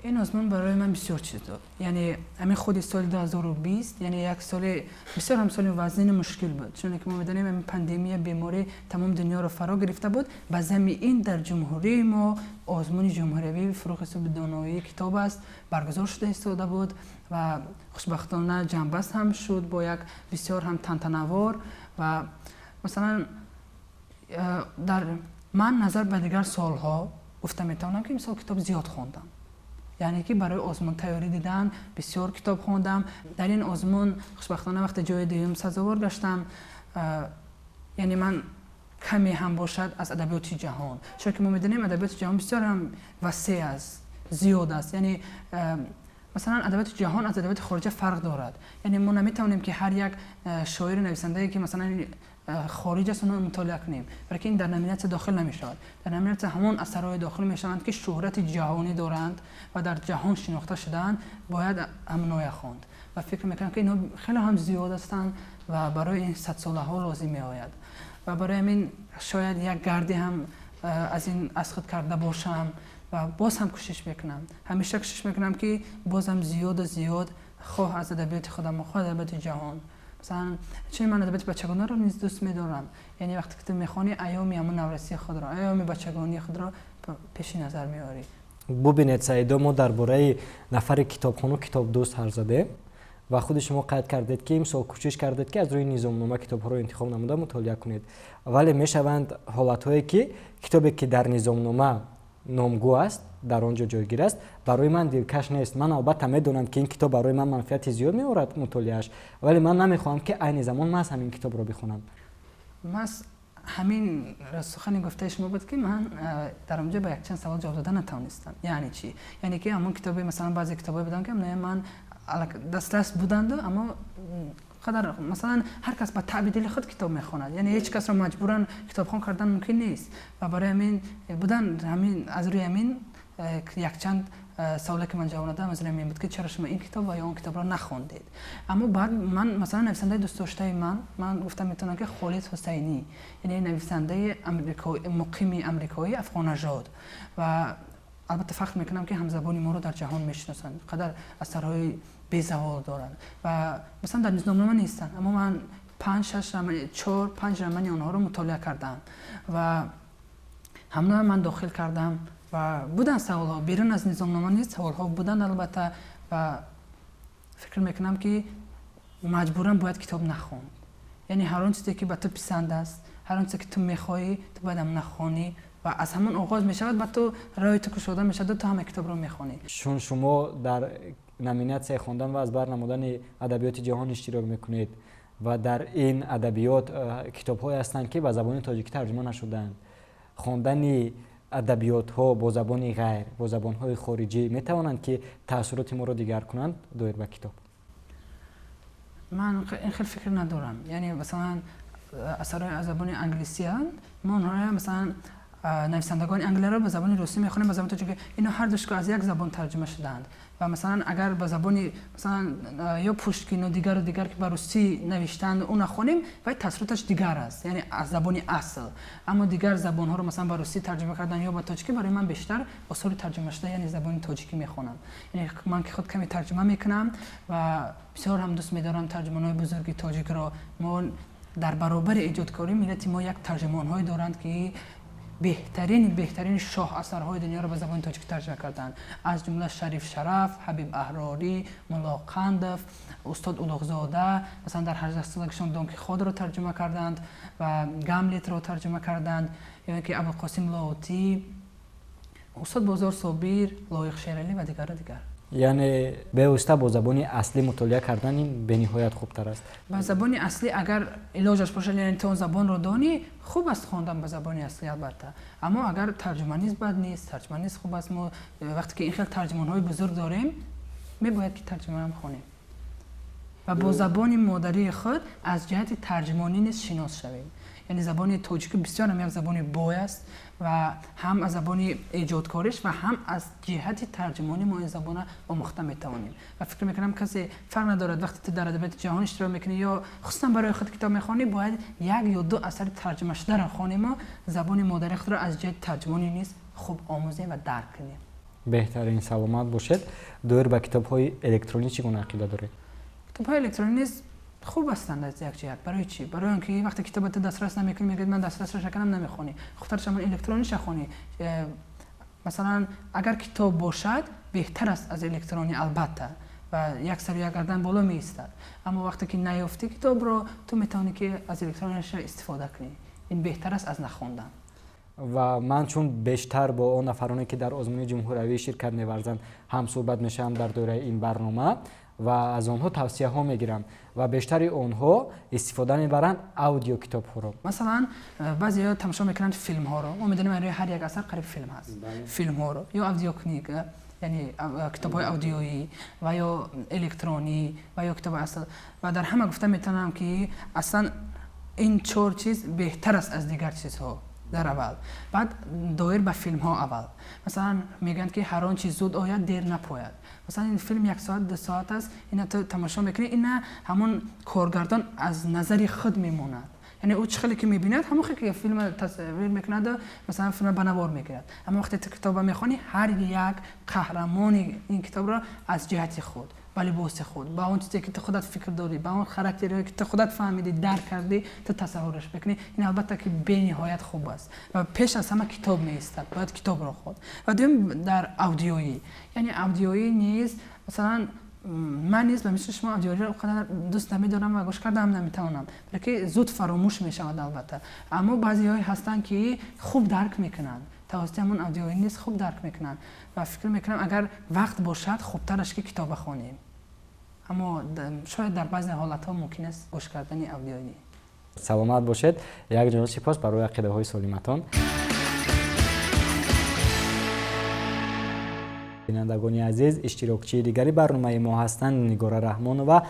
Ин озмун барои ман бисёр чиз дод. Яъне ҳамин худи соли 2020, яъне як соли бисёр ҳам соли вазнини мушкил буд, чуне ки мо медонем, ҳамин пандемия, беморӣ тамом дунёро фаро гирифта буд. Ба зами ин дар ҷумҳурии мо озмуни ҷумҳуриявии «Фурӯғи субҳи доноии китоб аст» баргузор шуда истода буд ва хушбахтона ҷамъбаст ҳам шуд бо як бисёр ҳам тантанавор. Ва масалан, дар ман назар ба дигар солҳо гуфта метавонам, ки мисол китоб зиёд хондам, яъне ки барои озмун тайёрӣ дидан бисёр китоб хондам. Дар ин озмун хушбахтона вақте ҷои дуюм сазовор гаштам, яъне ман каме ҳам бошад аз адабиёти ҷаҳон, чунки мо медонем, адабиёти ҷаҳон бисёр ҳам васеъ аст, зиёд аст. Яъне масалан, адабиёти ҷаҳон аз адабиёти хориҷа фарқ дорад. Яъне мо наметавонем, ки ҳар як шоиру нависандае, ки масалан хориҷ аст, онро мутолиа кунем, балки ин дар номинатсия дохил намешавад. Дар номинатсия ҳамон асарҳое дохил мешаванд, ки шӯҳрати ҷаҳонӣ доранд ва дар ҷаҳон шинохта шудаанд, бояд ҳамоноя хонд. Ва фикр мекунам, ки инҳо хеле ҳам зиёд ҳастанд ва барои ин садсолаҳо лозим меояд. Ва барои ҳамин шояд як гарди ҳам аз ин аз худ карда бошам ва боз ҳам кӯшиш мекунам, ҳамеша кӯшиш мекунам, ки боз ҳам зиёду зиёд, хоҳ аз адабиёти худам, хоҳ адабиёти ҷаҳон. Масалан, чун ман адабиёти бачагонаро низ дӯст медорам, яъне вақте ки ту мехонӣ, айёми ҳамон наврасии худро, айёми бачагонии худро пеши назар меорӣ.
Бубинед, Саидо, мо дар бораи нафари китобхону китобдӯст ҳарф задем ва худи шумо қайд кардед, ки имсол кӯшиш кардед, ки аз рӯи низомнома китобҳоро интихоб намуда мутолиа кунед. Вале мешаванд ҳолатҳое, ки китобе, ки дар низомнома номгӯ аст, дар он ҷо ҷойгир аст, барои ман дилкаш нест. Ман албатта медонам, ки ин китоб барои ман манфиати зиёд меорад мутолиааш, вале ман намехоҳам, ки айни замон маҳз ҳамин китобро бихонам.
Маҳз ҳамин сухани гуфтаи шумо буд, ки ман дар онҷо ба якчанд савол ҷавоб дода натавонистам. Яъне чӣ? Яъне ки ҳамон китобе, масалан, баъзе китобҳое буданд, ки ман дастрас буданду, аммо қадар, масалан, ҳар кас ба таъби дили худ китоб мехонад, яъне ҳеҷ касро маҷбуран китобхон кардан мумкин нест. Ва барои ҳамин будан ҳамин аз рӯи ҳамин якчанд саволе, ки ман ҷавоб надодам, аз рӯи ҳамин буд, ки чаро шумо ин китоб ва ё он китобро нахондед. Аммо баъд ман, масалан, нависандаи дӯстдоштаи ман гуфта метавонам, ки Холид Ҳусайнӣ, яъне нависандаи муқими амрикоӣ, афғоннажод. Ва албатта фахр мекунам, ки ҳамзабони моро дар ҷаҳон мешиносанд, қадар асарҳои безавол доранд ва масалан дар низомнома нестанд, аммо ман панҷ, шаш роман, чор, панҷ романи онҳоро мутолиа кардам ва ҳамона ман дохил кардам. Ва буданд саволҳо берун аз низомнома низ, саволҳо буданд албатта. Ва фикр мекунам, ки маҷбуран бояд китоб нахонд, яъне ҳар он чизе, ки ба ту писанд аст, ҳар он чизе, ки ту мехоҳӣ, ту бояд ҳамона хонӣ ва аз ҳамон оғоз мешавад, ба ту роҳи ту кушода мешавад, ту ҳама китобро мехонӣ.
Чун шумо дар номинатсияи хондан ва аз бар намудани адабиёти ҷаҳон иштирок мекунед ва дар ин адабиёт китобҳое ҳастанд, ки ба забони тоҷикӣ тарҷума нашудаанд, хондани адабиётҳо бо забони ғайр, бо забонҳои хориҷӣ метавонанд, ки таассуроти моро дигар кунанд доир ба китоб?
Ман ин хел фикр надорам. Яъне масалан, асарҳои аз забони англисианд, мо онҳоро, масалан, нависандагони англияро ба забони русӣ мехонем, ба забони тоҷикӣ, ино ҳар душко аз як забон тарҷума шудаанд. Ва масалан, агар ба забони, масалан, ё Пушкину дигару дигар, ки ба русӣ навиштаанд, ӯ нахонем, вай таассуроташ дигар аст, яъне аз забони асл. Аммо дигар забонҳоро, масалан, ба русӣ тарҷума кардан ё ба тоҷикӣ, барои ман бештар осори тарҷумашуда, яъне забони тоҷикӣ мехонам. Яъне ман ки худ каме тарҷума мекунам ва бисёр ҳам дӯст медорам тарҷумонҳои бузурги тоҷикро. Мо дар баробари эҷодкорӣ, миллати мо як тарҷумонҳое доранд, ки Беҳтарин шоҳ асарҳои дунёро ба забони тоҷикӣ тарҷума карданд, аз ҷумла Шариф Шараф, Ҳабиб Аҳрорӣ, Мулло Қандов, устод Улуғзода. Масалан, дар 18 солагишон Дон Кихотро тарҷума карданд ва Гамлетро тарҷума карданд, ё ин ки Абулқосим Лоҳутӣ, устод Бозор Собир, Лоиқ Шералӣ ва дигару дигар.
Яъне бевосита бо забони аслӣ мутолиа кардан ин бениҳоят хубтар аст.
Ба забони аслӣ агар илоҷаш бошад, яъне ту он забонро донӣ, хуб аст хондан ба забони аслӣ албатта. Аммо агар тарҷума низ бад нест, тарҷума низ хуб аст. Мо вақте ки ин хел тарҷумонҳои бузург дорем, мебояд ки тарҷумаам хонем ва бо забони модарии худ аз ҷиҳати тарҷумонӣ низ шинос шавем. Яъне забони тоҷикӣ бисёр ҳам як забони бой аст ва ҳам аз забони эҷодкориш ва ҳам аз ҷиҳати тарҷумонӣ мо ин забонро омӯхта метавонем. Ва фикр мекунам, касе фарқ надорад, вақте ту дар адабиёти ҷаҳон иштирок мекунӣ ё хусусан барои худ китоб мехонӣ, бояд як ё ду асари тарҷумашударо хонем ва забони модари худро аз ҷиҳати тарҷумонӣ низ хуб омӯзем ва дарк кунем.
Беҳтарин, саломат бошед. Доир ба китобҳои электронӣ чӣ гуна ақида доред?
Китобҳои электронӣ низ хуб ҳастанд аз як ҷиҳат. Барои чӣ? Барои он ки вақте китобро ту дастрас намекунӣ, мегӯяд ман дастрасаш накардам, намехонӣ. Хубтараш ҳамон электрониша хонӣ. Масалан, агар китоб бошад, беҳтар аст аз электронӣ албатта, ва як сару як гардан боло меистад. Аммо вақте ки наёфтӣ китобро, ту метавонӣ ки аз электрониша истифода кунӣ. Ин беҳтар аст аз нахондан.
Ва ман чун бештар бо он нафароне ки дар озмуни ҷумҳуриявӣ ширкат меварзанд ҳамсӯҳбат мешавам дар доираи ин барнома ва аз онҳо тавсияҳо мегирам ва бештари онҳо истифода мебаранд аудиокитобҳоро.
Масалан, баъзеҳо тамошо мекунанд филмҳоро. Мо медонем, барои ҳар як асар қариб филм ҳаст. Филмҳоро ё аудиокнига, яъне китобҳои аудиоӣ ва ё электронӣ ва ё китоби асл. Ва дар ҳама гуфта метавонам, ки аслан ин чор чиз беҳтар аст аз дигар чизҳо дар аввал. Баъд доир ба филмҳо аввал. Масалан, мегӯянд, ки ҳар он чиз зуд ояд, дер напояд. Масалан, ин филм як соат, 2 соат аст, ина ту тамошо мекунӣ, ина ҳамон коргардон аз назари худ мемонад. Яъне ӯ чӣ хеле ки мебинад, ҳамон хеле ки филм тасвир мекунад, масалан филм ба навор мегирад. Аммо вақте ту китобро мехонӣ, ҳар як қаҳрамони ин китобро аз ҷиҳати худ, ба либоси худ, ба он чизе ки ту худат фикр дорӣ, ба он характерҳое ки ту худат фаҳмидӣ, дарк кардӣ, ту тасаввураш мекунӣ. Ин албатта ки бениҳоят хуб аст ва пеш аз ҳама китоб меистад, бояд китобро хонд. Ва дуюм дар аудиоӣ, яъне аудиоӣ низ, масалан, ман низ ба мисли шумо аудиоиро он қадар дӯст намедорам ва гӯш кардаам наметавонам, балки зуд фаромӯш мешавад албатта. Аммо баъзеҳое ҳастанд, ки хуб дарк мекунанд, тавассути ҳамон аудиоӣ низ хуб дарк мекунанд ва фикр мекунам, агар вақт бошад, хубтараш ки китоба хонем. Аммо шояд дар баъзе ҳолатҳо мумкин аст гӯш кардани аудиоӣ.
Саломат бошед. Як ҷон сипос барои ақидаҳои солиматон. Бинандагони азиз, иштирокчии дигари барномаи мо ҳастанд Нигора Раҳмонова,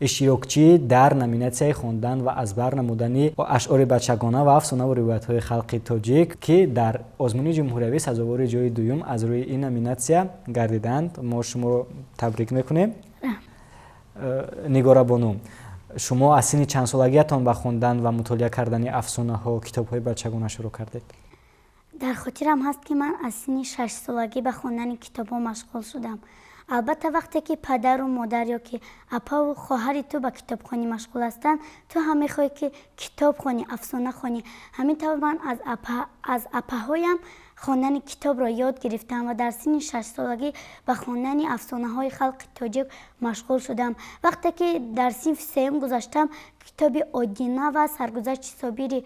иштирокчӣ дар номинатсияи хондан ва аз бар намудани ашъори бачагона ва афсонаву ривоятҳои халқи тоҷик, ки дар озмуни ҷумҳуриявӣ сазовори ҷои дуюм аз рӯи ин номинатсия гардиданд. Мо шуморо табрик мекунем. Нигора бону, шумо аз синни чандсолагиятон ба хондан ва мутолиа кардани афсонаҳо, китобҳои бачагона шурӯъ кардед?
Дар хотирам ҳаст, ки ман аз синни 6 солагӣ ба хондани китобҳо машғул шудам. Албатта, вақте ки падару модар ё ки апаву хоҳари ту ба китобхонӣ машғул ҳастанд, ту ҳам мехоҳӣ, ки китоб хонӣ, афсона хонӣ. Ҳамин тавр ман аз апаҳоям хондани китобро ёд гирифтам ва дар синни 6 солагӣ ба хондани афсонаҳои халқи тоҷик машғул шудам. Вақте ки дар синфи сеюм гузаштам, китоби Одина ва саргузашти Собири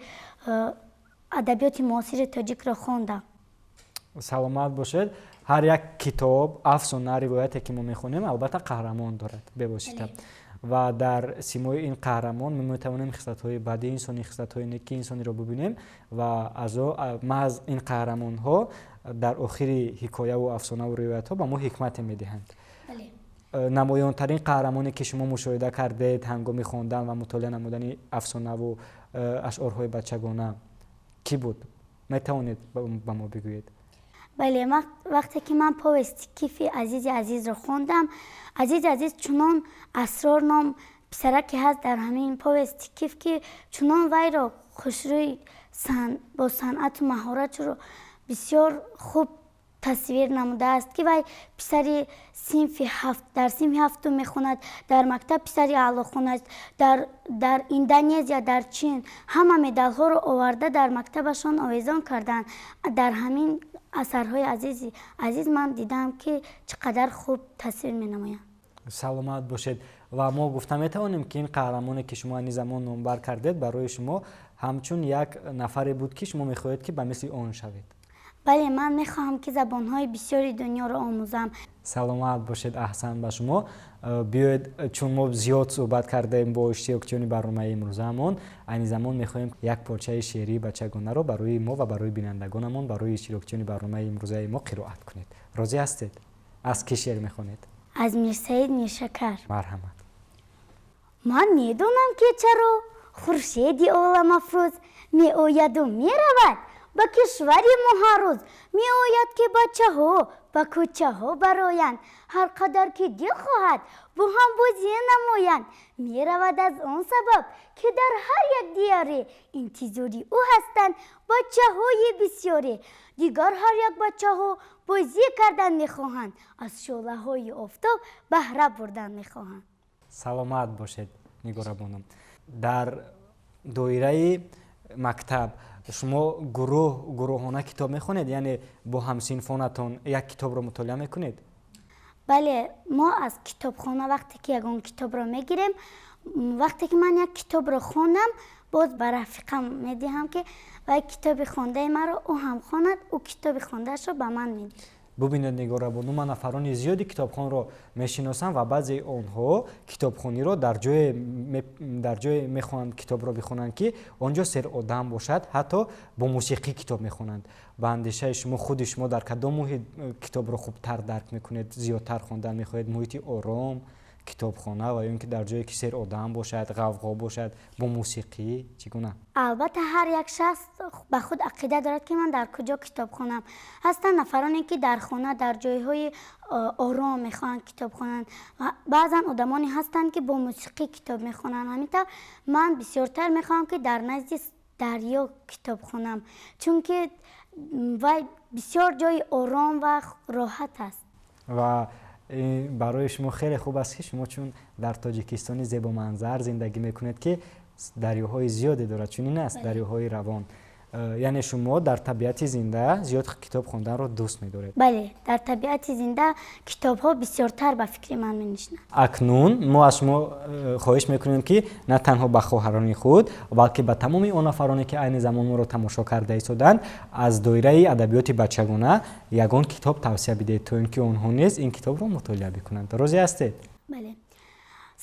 адабиёти муосири тоҷикро хондам.
Саломат бошед. Ҳар як китоб, афсона, ривояте ки мо мехонем, албатта қаҳрамон дорад бевосита. Ва дар симои ин қаҳрамон мо метавонем хислатҳои бади инсонӣ, хислатҳои неки инсониро бибинем ва аз маҳз ин қаҳрамонҳо дар охири ҳикояву афсонаву ривоятҳо ба мо ҳикмате медиҳанд. Намоёнтарин қаҳрамоне ки шумо мушоҳида кардед ҳангоми хондан ва мутолиа намудани афсонаву ашъорҳои бачагона кӣ буд? Метавонед ба мо бигӯед?
Бале, вақте ки ман повести Кифи Азизи Азизро хондам, Азизи Азиз чунон Асрор ном писараке ҳаст дар ҳамин повести Киф, ки чунон вайро хушрӯй, бо санъату маҳоратро бисёр хуб Тасвир намудааст, ки вай писари синфи ҳафт, дар синфи ҳафтум мехонад, дар мактаб писари аълохон аст, дар Индонезия, дар Чин ҳама медалҳоро оварда, дар мактабашон овезон карданд. Дар ҳамин асарҳои азизи азиз ман дидам, ки чӣ қадар хуб тасвир менамоянд.
Саломат бошед. Ва мо гуфта метавонем, ки ин қаҳрамоне, ки шумо айни замон номбар кардед, барои шумо ҳамчун як нафаре буд, ки шумо мехоҳед, ки ба мисли он шавед?
Бале, ман мехоҳам, ки забонҳои бисёри дунёро омӯзам.
Саломат бошед, аҳсан ба шумо. Биёед, чун мо зиёд суҳбат кардаем бо иштирокчиёни барномаи имрӯзаамон, айни замон мехоҳем як порчаи шеърии бачагонаро барои мо ва барои бинандагонамон, барои иштирокчиёни барномаи имрӯзаи мо қироат кунед. Розӣ ҳастед? Аз кӣ шеър мехонед?
Аз Мирсаид Миршакар.
Марҳамат.
Ман медонам, ки чаро хуршеди оламафрӯз меояду меравад ба кишвари мо ҳар рӯз. Меояд, ки бачаҳо ба кӯчаҳо бароянд, ҳар қадар ки дил хоҳад, бо ҳам бозӣ намоянд. Меравад аз он сабаб, ки дар ҳар як диёре интизори ӯ ҳастанд бачаҳои бисёре. Дигар ҳар як бачаҳо бозӣ кардан мехоҳанд, аз шӯълаҳои офтоб баҳра бурдан мехоҳанд.
Саломат бошед, Нигорабону. Дар доираи мактаб шумо гурӯҳ гурӯҳона китоб мехонед, яъне бо ҳамсинфонатон як китобро мутолиа мекунед?
Бале, мо аз китобхона вақте ки ягон китобро мегирем, вақте ки ман як китобро хондам, боз ба рафиқам медиҳам, ки вай китоби хондаи маро ӯ ҳам хонад, ӯ китоби хондаашро ба ман медиҳад.
Бубинед, Нигорабону, ман нафарони зиёди китобхонро мешиносам ва баъзеи онҳо китобхониро дар ҷое мехоҳанд китобро бихонанд, ки он ҷо серодам бошад, ҳатто бо мусиқӣ китоб мехонанд. Ба андешаи шумо, худи шумо дар кадом муҳит китобро хубтар дарк мекунед, зиёдтар хондан мехоҳед? Муҳити ором, китобхона ва ё ин ки дар ҷое, ки серодам бошад, ғавғо бошад, бо мусиқӣ, чӣ гуна?
Албатта, ҳар як шахс ба худ ақида дорад, ки ман дар куҷо китоб хонам. Ҳастанд нафароне, ки дар хона, дар ҷойҳои ором мехоҳанд китоб хонанд. Баъзан одамоне ҳастанд, ки бо мусиқӣ китоб мехонанд. Ҳамин тавр, ман бисёртар мехоҳам, ки дар назди дарё китоб хонам, чунки вай бисёр ҷои ором ва роҳат аст.
Ва барои шумо хеле хуб аст, ки шумо чун дар Тоҷикистони зебоманзар зиндагӣ мекунед, ки дарёҳои зиёде дорад, чунин аст? Дарёҳои равон. Яъне шумо дар табиати зинда зиёд китоб хонданро дӯст медоред?
Бале, дар табиати зинда китобҳо бисёртар ба фикри ман менишинанд.
Акнун мо аз шумо хоҳиш мекунем, ки на танҳо ба хоҳарони худ, балки ба тамоми он нафароне, ки айни замон моро тамошо карда истоданд, аз доираи адабиёти бачагона ягон китоб тавсия бидиҳед, то ин ки онҳо низ ин китобро мутолиа бикунанд. Розӣ ҳастед?
Бале.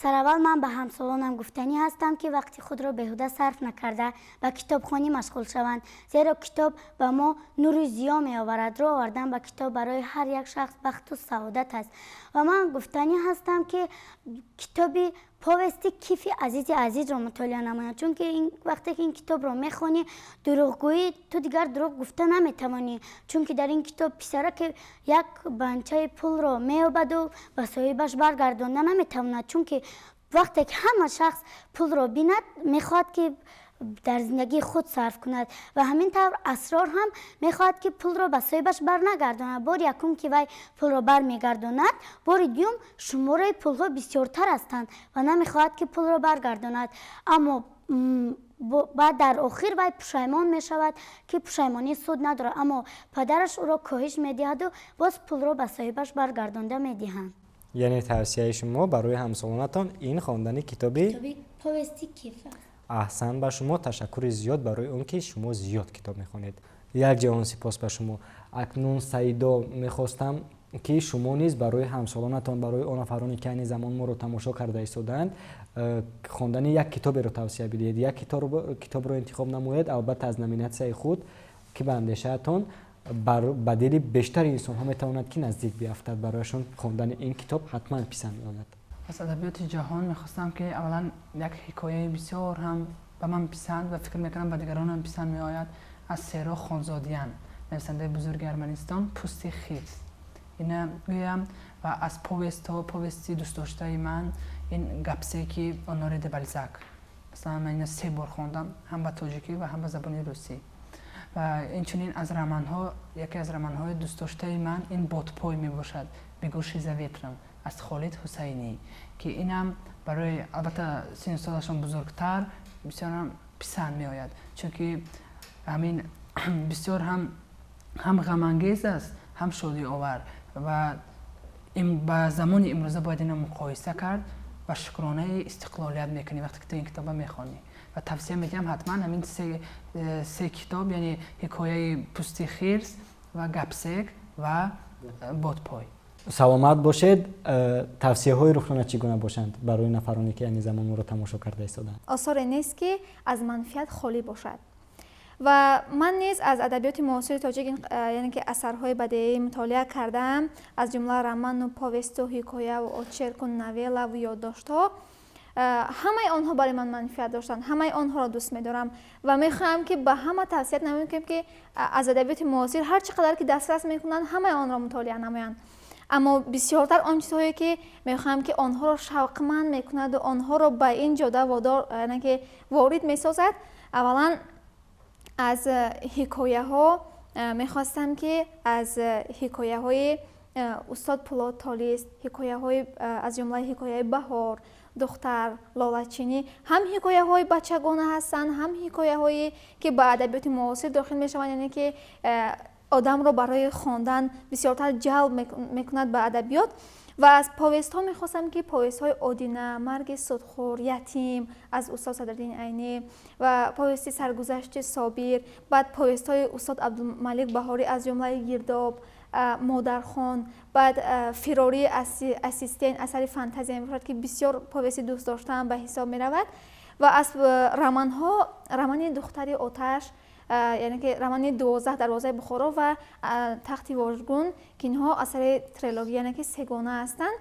Сараввал ман ба ҳамсолонам гуфтанӣ ҳастам, ки вақти худро беҳуда сарф накарда, ба китобхонӣ машғул шаванд, зеро китоб ба мо нури зиё меоварад. Рӯ овардан ба китоб барои ҳар як шахс бахту саодат аст. Ва ман гуфтанӣ ҳастам, ки китоби повести «Кифи азизи азизро» мутолиа намоянд, чунки вақте ки ин китобро мехонӣ, дурӯғгӯӣ, ту дигар дурӯғ гуфта наметавонӣ, чунки дар ин китоб писараке як банчаи пулро меёбаду ба соҳибаш баргардонда наметавонад, чунки вақте ки ҳама шахс пулро бинад, мехоҳад, ки дар зиндагии худ сарф кунад. Ва ҳамин тавр Асрор ҳам мехоҳад, ки пулро ба соҳибаш барнагардонад. Бори якум, ки вай пулро бармегардонад, бори дуюм шумораи пулҳо бисёртар ҳастанд ва намехоҳад, ки пулро баргардонад. Аммо баъд дар охир вай пушаймон мешавад, ки пушаймонӣ суд надорад, аммо падараш ӯро коҳиш медиҳаду боз пулро ба соҳибаш баргардонда медиҳанд.
Яъне тавсияи шумо барои ҳамсолонатон ин хондани китоби
повести «Киф» аст.
Аҳсан ба шумо, ташаккури зиёд барои он ки шумо зиёд китоб мехонед. Як ҷаҳон сипос ба шумо. Акнун, Саидо, мехостам, ки шумо низ барои ҳамсолонатон, барои он нафароне, ки айни замон моро тамошо карда истодаанд, хондани як китоберо тавсия бидиҳед. Як китобро интихоб намоед, албатта аз номинатсияи худ, ки ба андешаатон ба дили бештари инсонҳо метавонад, ки наздик биафтад, барояшон хондани ин китоб ҳатман писанд меояд.
Аз адабиёти ҷаҳон мехостам, ки аввалан як ҳикояи бисёр ҳам ба ман писанд ва фикр мекунам, ба дигарон ҳам писанд меояд, аз Серо Хонзодиян, нависандаи бузурги Арманистон, «Пӯсти хирс», ина гӯям. Ва аз повестҳо повести дӯстдоштаи ман ин «Гапсеки» Оноре де Балзак. Масалан, ман ина се бор хондам, ҳам ба тоҷикӣ ва ҳам ба забони русӣ. Ва инчунин аз романҳо, яке аз романҳои дӯстдоштаи ман ин «Бодпой» мебошад, «Бегущий за ветром» аз Холид Ҳусайнӣ, ки инам барои, албатта, сину солашон бузургтар бисёрам писанд меояд, чунки ҳамин бисёр ҳам ғамангез аст, ҳам шодиовар ва ба замони имрӯза бояд ина муқоиса кард ва шукронаи истиқлолият мекунӣ, вақте ки ту ин китоба мехонӣ. Ва тавсия медиҳам ҳатман ҳамин се китоб, яъне «Ҳикояи пӯсти хирс» ва «Гапсек» ва «Бодпой».
Саломат бошед. Тавсияҳои Рухшона чӣ гуна бошанд барои нафароне, ки айни замон моро тамошо карда истоданд?
Осоре нест, ки аз манфиат холӣ бошад, ва ман низ аз адабиёти муосири тоҷик, яъне ки асарҳои бадеӣ мутолиа кардаам, аз ҷумла роману повесту ҳикояву очерку новеллаву ёддоштҳо. Ҳамаи онҳо барои ман манфиат доштанд, ҳамаи онҳоро дӯст медорам ва мехоҳам, ки ба ҳама тавсият намоем, ки аз адабиёти муосир ҳар чӣ қадар ки дастрас мекунанд, ҳамаи онро мутолиа намоянд. Аммо бисёртар он чизҳое, ки мехоҳам, ки онҳоро шавқманд мекунаду онҳоро ба ин ҷода водор, яъне ки ворид месозад, аввалан аз ҳикояҳо мехостам, ки аз ҳикояҳои устод Пулод Толис, ҳикояҳои, аз ҷумлаи ҳикояи «Баҳор», «Духтар», «Лолачинӣ». Ҳам ҳикояҳои бачагона ҳастанд, ҳам ҳикояҳое, ки ба адабиёти муосир дохил мешаванд, яъне ки одамро барои хондан бисёртар ҷалб мекунад ба адабиёт. Ва аз повестҳо мехостам, ки повестҳои «Одина», «Марги судхӯр», «Ятим» аз устод Садриддини Айнӣ ва повести «Саргузашти Собир», баъд повестҳои устод Абдумалик Баҳорӣ, аз ҷумлаи «Гирдоб», «Модархон», баъд «Фирории ассистент», асари фантазия мебошад, ки бисёр повести дӯстдоштаам ба ҳисоб меравад. Ва аз романҳо романи «Духтари оташ», яъне ки романи «12 дарвозаи Бухоро» ва «Тахти вожгун», ки инҳо асари трилогия, яъне ки сегона ҳастанд,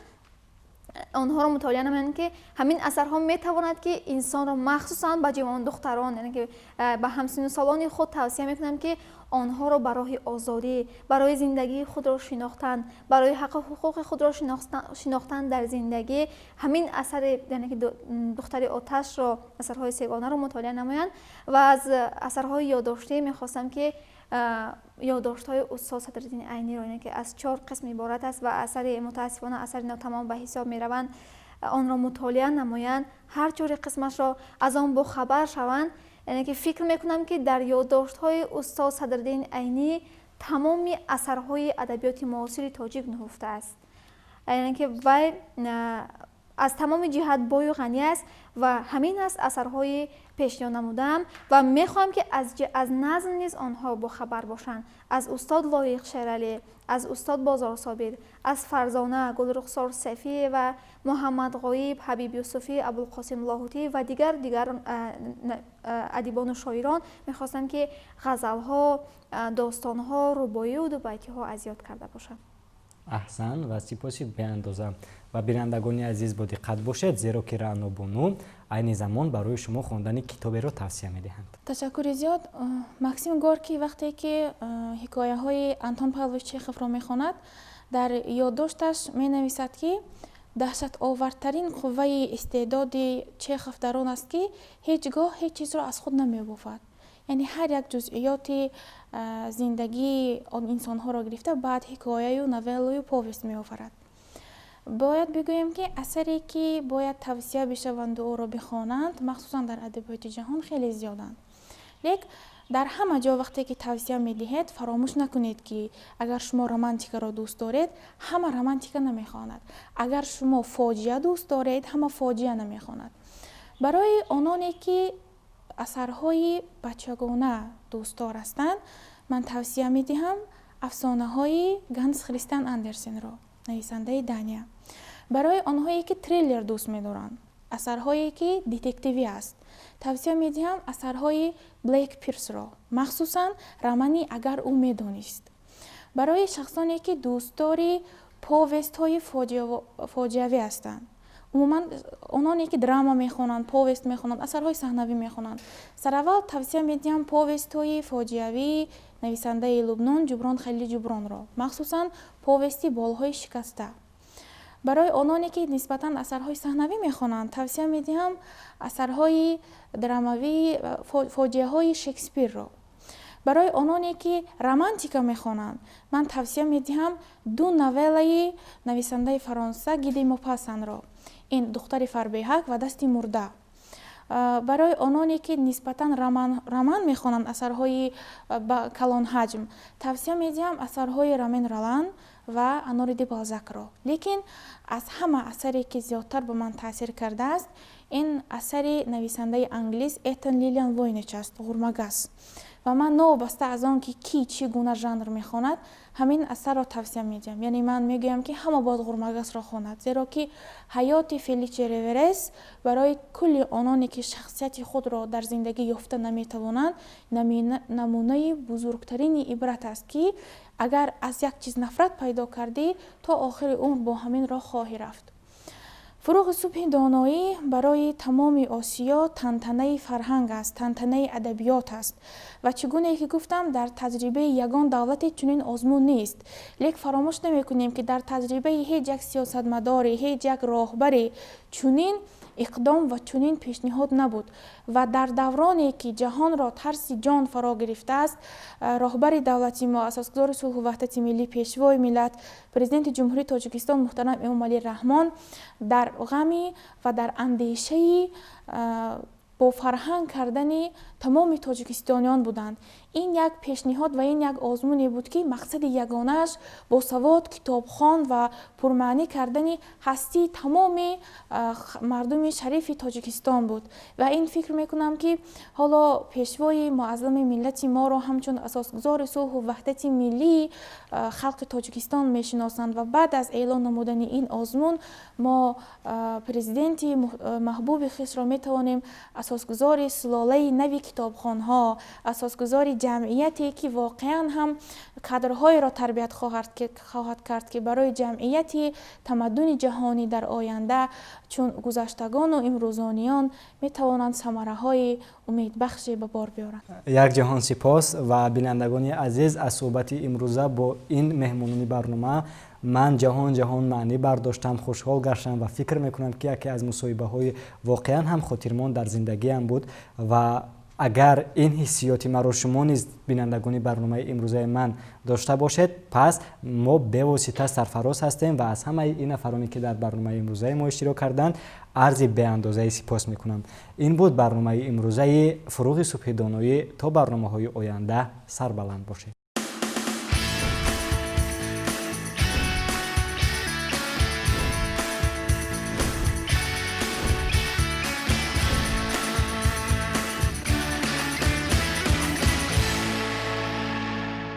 онҳоро мутолиа намоянд, ки ҳамин асарҳо метавонад, ки инсонро, махсусан ба ҷавондухтарон, яъне ки ба ҳамсинусолони худ тавсия мекунам, ки онҳоро ба роҳи озодӣ, барои зиндагии худро шинохтан, барои ҳаққу ҳуқуқи худро шинохтан дар зиндагӣ ҳамин асари, яъне ки «Духтари оташро», асарҳои сегонаро мутолиа намоянд. Ва аз асарҳои ёддоштӣ мехостам, ки ёддоштҳои устод Садриддини Айниро, яъне ки аз чор қисм иборат аст ва асари, мутаассифона, асари нотамом ба ҳисоб мераванд, онро мутолиа намоянд, ҳар чори қисмашро, аз он бохабар шаванд. Яъне ки фикр мекунам, ки дар ёддоштҳои устод Садриддин Айнӣ тамоми асарҳои адабиёти муосири тоҷик нуҳуфта аст, яъне ки вай аз тамоми ҷиҳат бою ғанӣ аст. Ва ҳамин аст асарҳои пешниҳод намудаам ва мехоҳам, ки аз назм низ онҳо бохабар бошанд, аз устод Лоиқ Шералӣ, аз устод Бозор Собир, аз Фарзона, Гулрухсор Сафиева, Муҳаммад Ғоиб, Ҳабиб Юсуфӣ, Абулқосим Лоҳутӣ ва дигар адибону шоирон. Мехостам, ки ғазалҳо, достонҳо, рубоию дубайтиҳо аз ёд карда бошанд.
Аҳсан ва сипоси беандоза. Ва бинандагони азиз, бо диққат бошед, зеро ки Раъно бону айни замон барои шумо хондани китоберо тавсия медиҳанд.
Ташаккури зиёд. Максим Горький вақте ки ҳикояҳои Антон Павлович Чеховро мехонад, дар ёддошташ менависад, ки даҳшатовартарин қувваи истеъдоди Чехов дар он аст, ки ҳеҷ гоҳ ҳеҷ чизро аз худ намебофад, яъне ҳар як ҷузъиёти зиндагии он инсонҳоро гирифта, баъд ҳикояю новеллаю повест меофарад. Бояд бигӯем, ки асаре, ки бояд тавсия бишаванду ӯро бихонанд, махсусан дар адабиёти ҷаҳон хеле зиёданд. Лек дар ҳама ҷо вақте ки тавсия медиҳед, фаромӯш накунед, ки агар шумо романтикаро дӯст доред, ҳама романтика намехонад, агар шумо фоҷиа дӯст доред, ҳама фоҷиа намехонад. Барои ононе, ки асарҳои бачагона дӯстдор ҳастанд, ман тавсия медиҳам афсонаҳои Ганс Христиан Андерсенро, нависандаи Дания. Барои онҳое, ки триллер дӯст медоранд, асарҳое, ки детективӣ аст, тавсия медиҳам асарҳои Блейк Пирсро, махсусан романи «Агар ӯ медонист». Барои шахсоне, ки дӯстдори повестҳои фоҷиавӣ ҳастанд, умуман ононе, ки драма мехонанд, повест мехонанд, асарҳои саҳнавӣ мехонанд, сараввал тавсия медиҳам повестҳои фоҷиавии нависандаи Лубнон Ҷуброн Халили Ҷубронро, махсусан повести «Болҳои шикаста». Барои ононе, ки нисбатан асарҳои саҳнавӣ мехонанд, тавсия медиҳам асарҳои драмавии фоҷиаҳои Шекспирро. Барои ононе ки романтика мехонанд, ман тавсия медиҳам ду новеллаи нависандаи Фаронса Ги де Мопассанро: ин «Духтари фарбеҳак» ва «Дасти мурда». Барои ононе ки нисбатан роман мехонанд, асарҳои калонҳаҷм, тавсия медиҳам асарҳои Ромен Ролан ва Оноре де Балзакро. Лекин аз ҳама асаре ки зиёдтар ба ман таъсир кардааст, ин асари нависандаи англис Этен Лилиан Войнич аст, «Ғурмагас». Ва ман новобаста аз он ки кӣ чӣ гуна жанр мехонад, ҳамин асарро тавсия медиҳам. Яъне ман мегӯям, ки ҳама бояд «Ғурмагасро» хонад, зеро ки ҳаёти Феличе Реверес барои кулли ононе ки шахсияти худро дар зиндагӣ ёфта наметавонанд, намунаи бузургтарини ибрат аст, ки агар аз як чиз нафрат пайдо кардӣ, то охири умр бо ҳамин роҳ хоҳӣ рафт. «Фуруғи субҳи доноӣ» барои тамоми Осиё тантанаи фарҳанг аст, тантанаи адабиёт аст. Ва чӣ гунае ки гуфтам, дар таҷрибаи ягон давлате чунин озмун нест. Лек фаромӯш намекунем, ки дар таҷрибаи ҳеҷ як сиёсатмадоре, ҳеҷ як роҳбаре чунин иқдом ва чунин пешниҳод набуд. Ва дар давроне ки ҷаҳонро тарси ҷон фаро гирифтааст, роҳбари давлати мо, асосгузори сулҳу ваҳдати миллӣ, пешвои миллат, Президенти Ҷумҳурии Тоҷикистон муҳтарам Эмомалӣ Раҳмон дар ғами ва дар андешаи бо фарҳанг кардани тамоми тоҷикистониён буданд. Ин як пешниҳод ва ин як озмуне буд, ки мақсади ягонааш босавод, китобхон ва пурмаънӣ кардани ҳастии тамоми мардуми шарифи Тоҷикистон буд. Ва ин фикр мекунам, ки ҳоло пешвои муаззами миллати моро ҳамчун асосгузори сулҳу ваҳдати миллии халқи Тоҷикистон мешиносанд. Ва баъд аз эълон намудани ин озмун мо президенти маҳбуби хешро метавонем асосгузори сулолаи нави китобхонҳо, асосгузори ҷамъияте ки воқеан ҳам кадрҳоеро тарбият хоҳад кард, ки барои ҷамъияти тамаддуни ҷаҳонӣ дар оянда чун гузаштагону имрӯзониён метавонанд самараҳои умедбахше ба бор биёранд.
Як ҷаҳон сипос. Ва бинандагони азиз, аз суҳбати имрӯза бо ин меҳмонони барнома ман ҷаҳон ҷаҳон маънӣ бардоштам, хушҳол гаштам ва фикр мекунам, ки яке аз мусоҳибаҳои воқеан ҳам хотирмон дар зиндагиам буд. Ва агар ин ҳиссиёти маро шумо низ, бинандагони барномаи имрӯзаи ман, дошта бошед, пас мо бевосита сарфароз ҳастем ва аз ҳамаи ин нафароне ки дар барномаи имрӯзаи мо иштирок карданд, арзи беандозаи сипос мекунам. Ин буд барномаи имрӯзаи «Фуруғи субҳи доноӣ». То барномаҳои оянда сарбаланд бошед.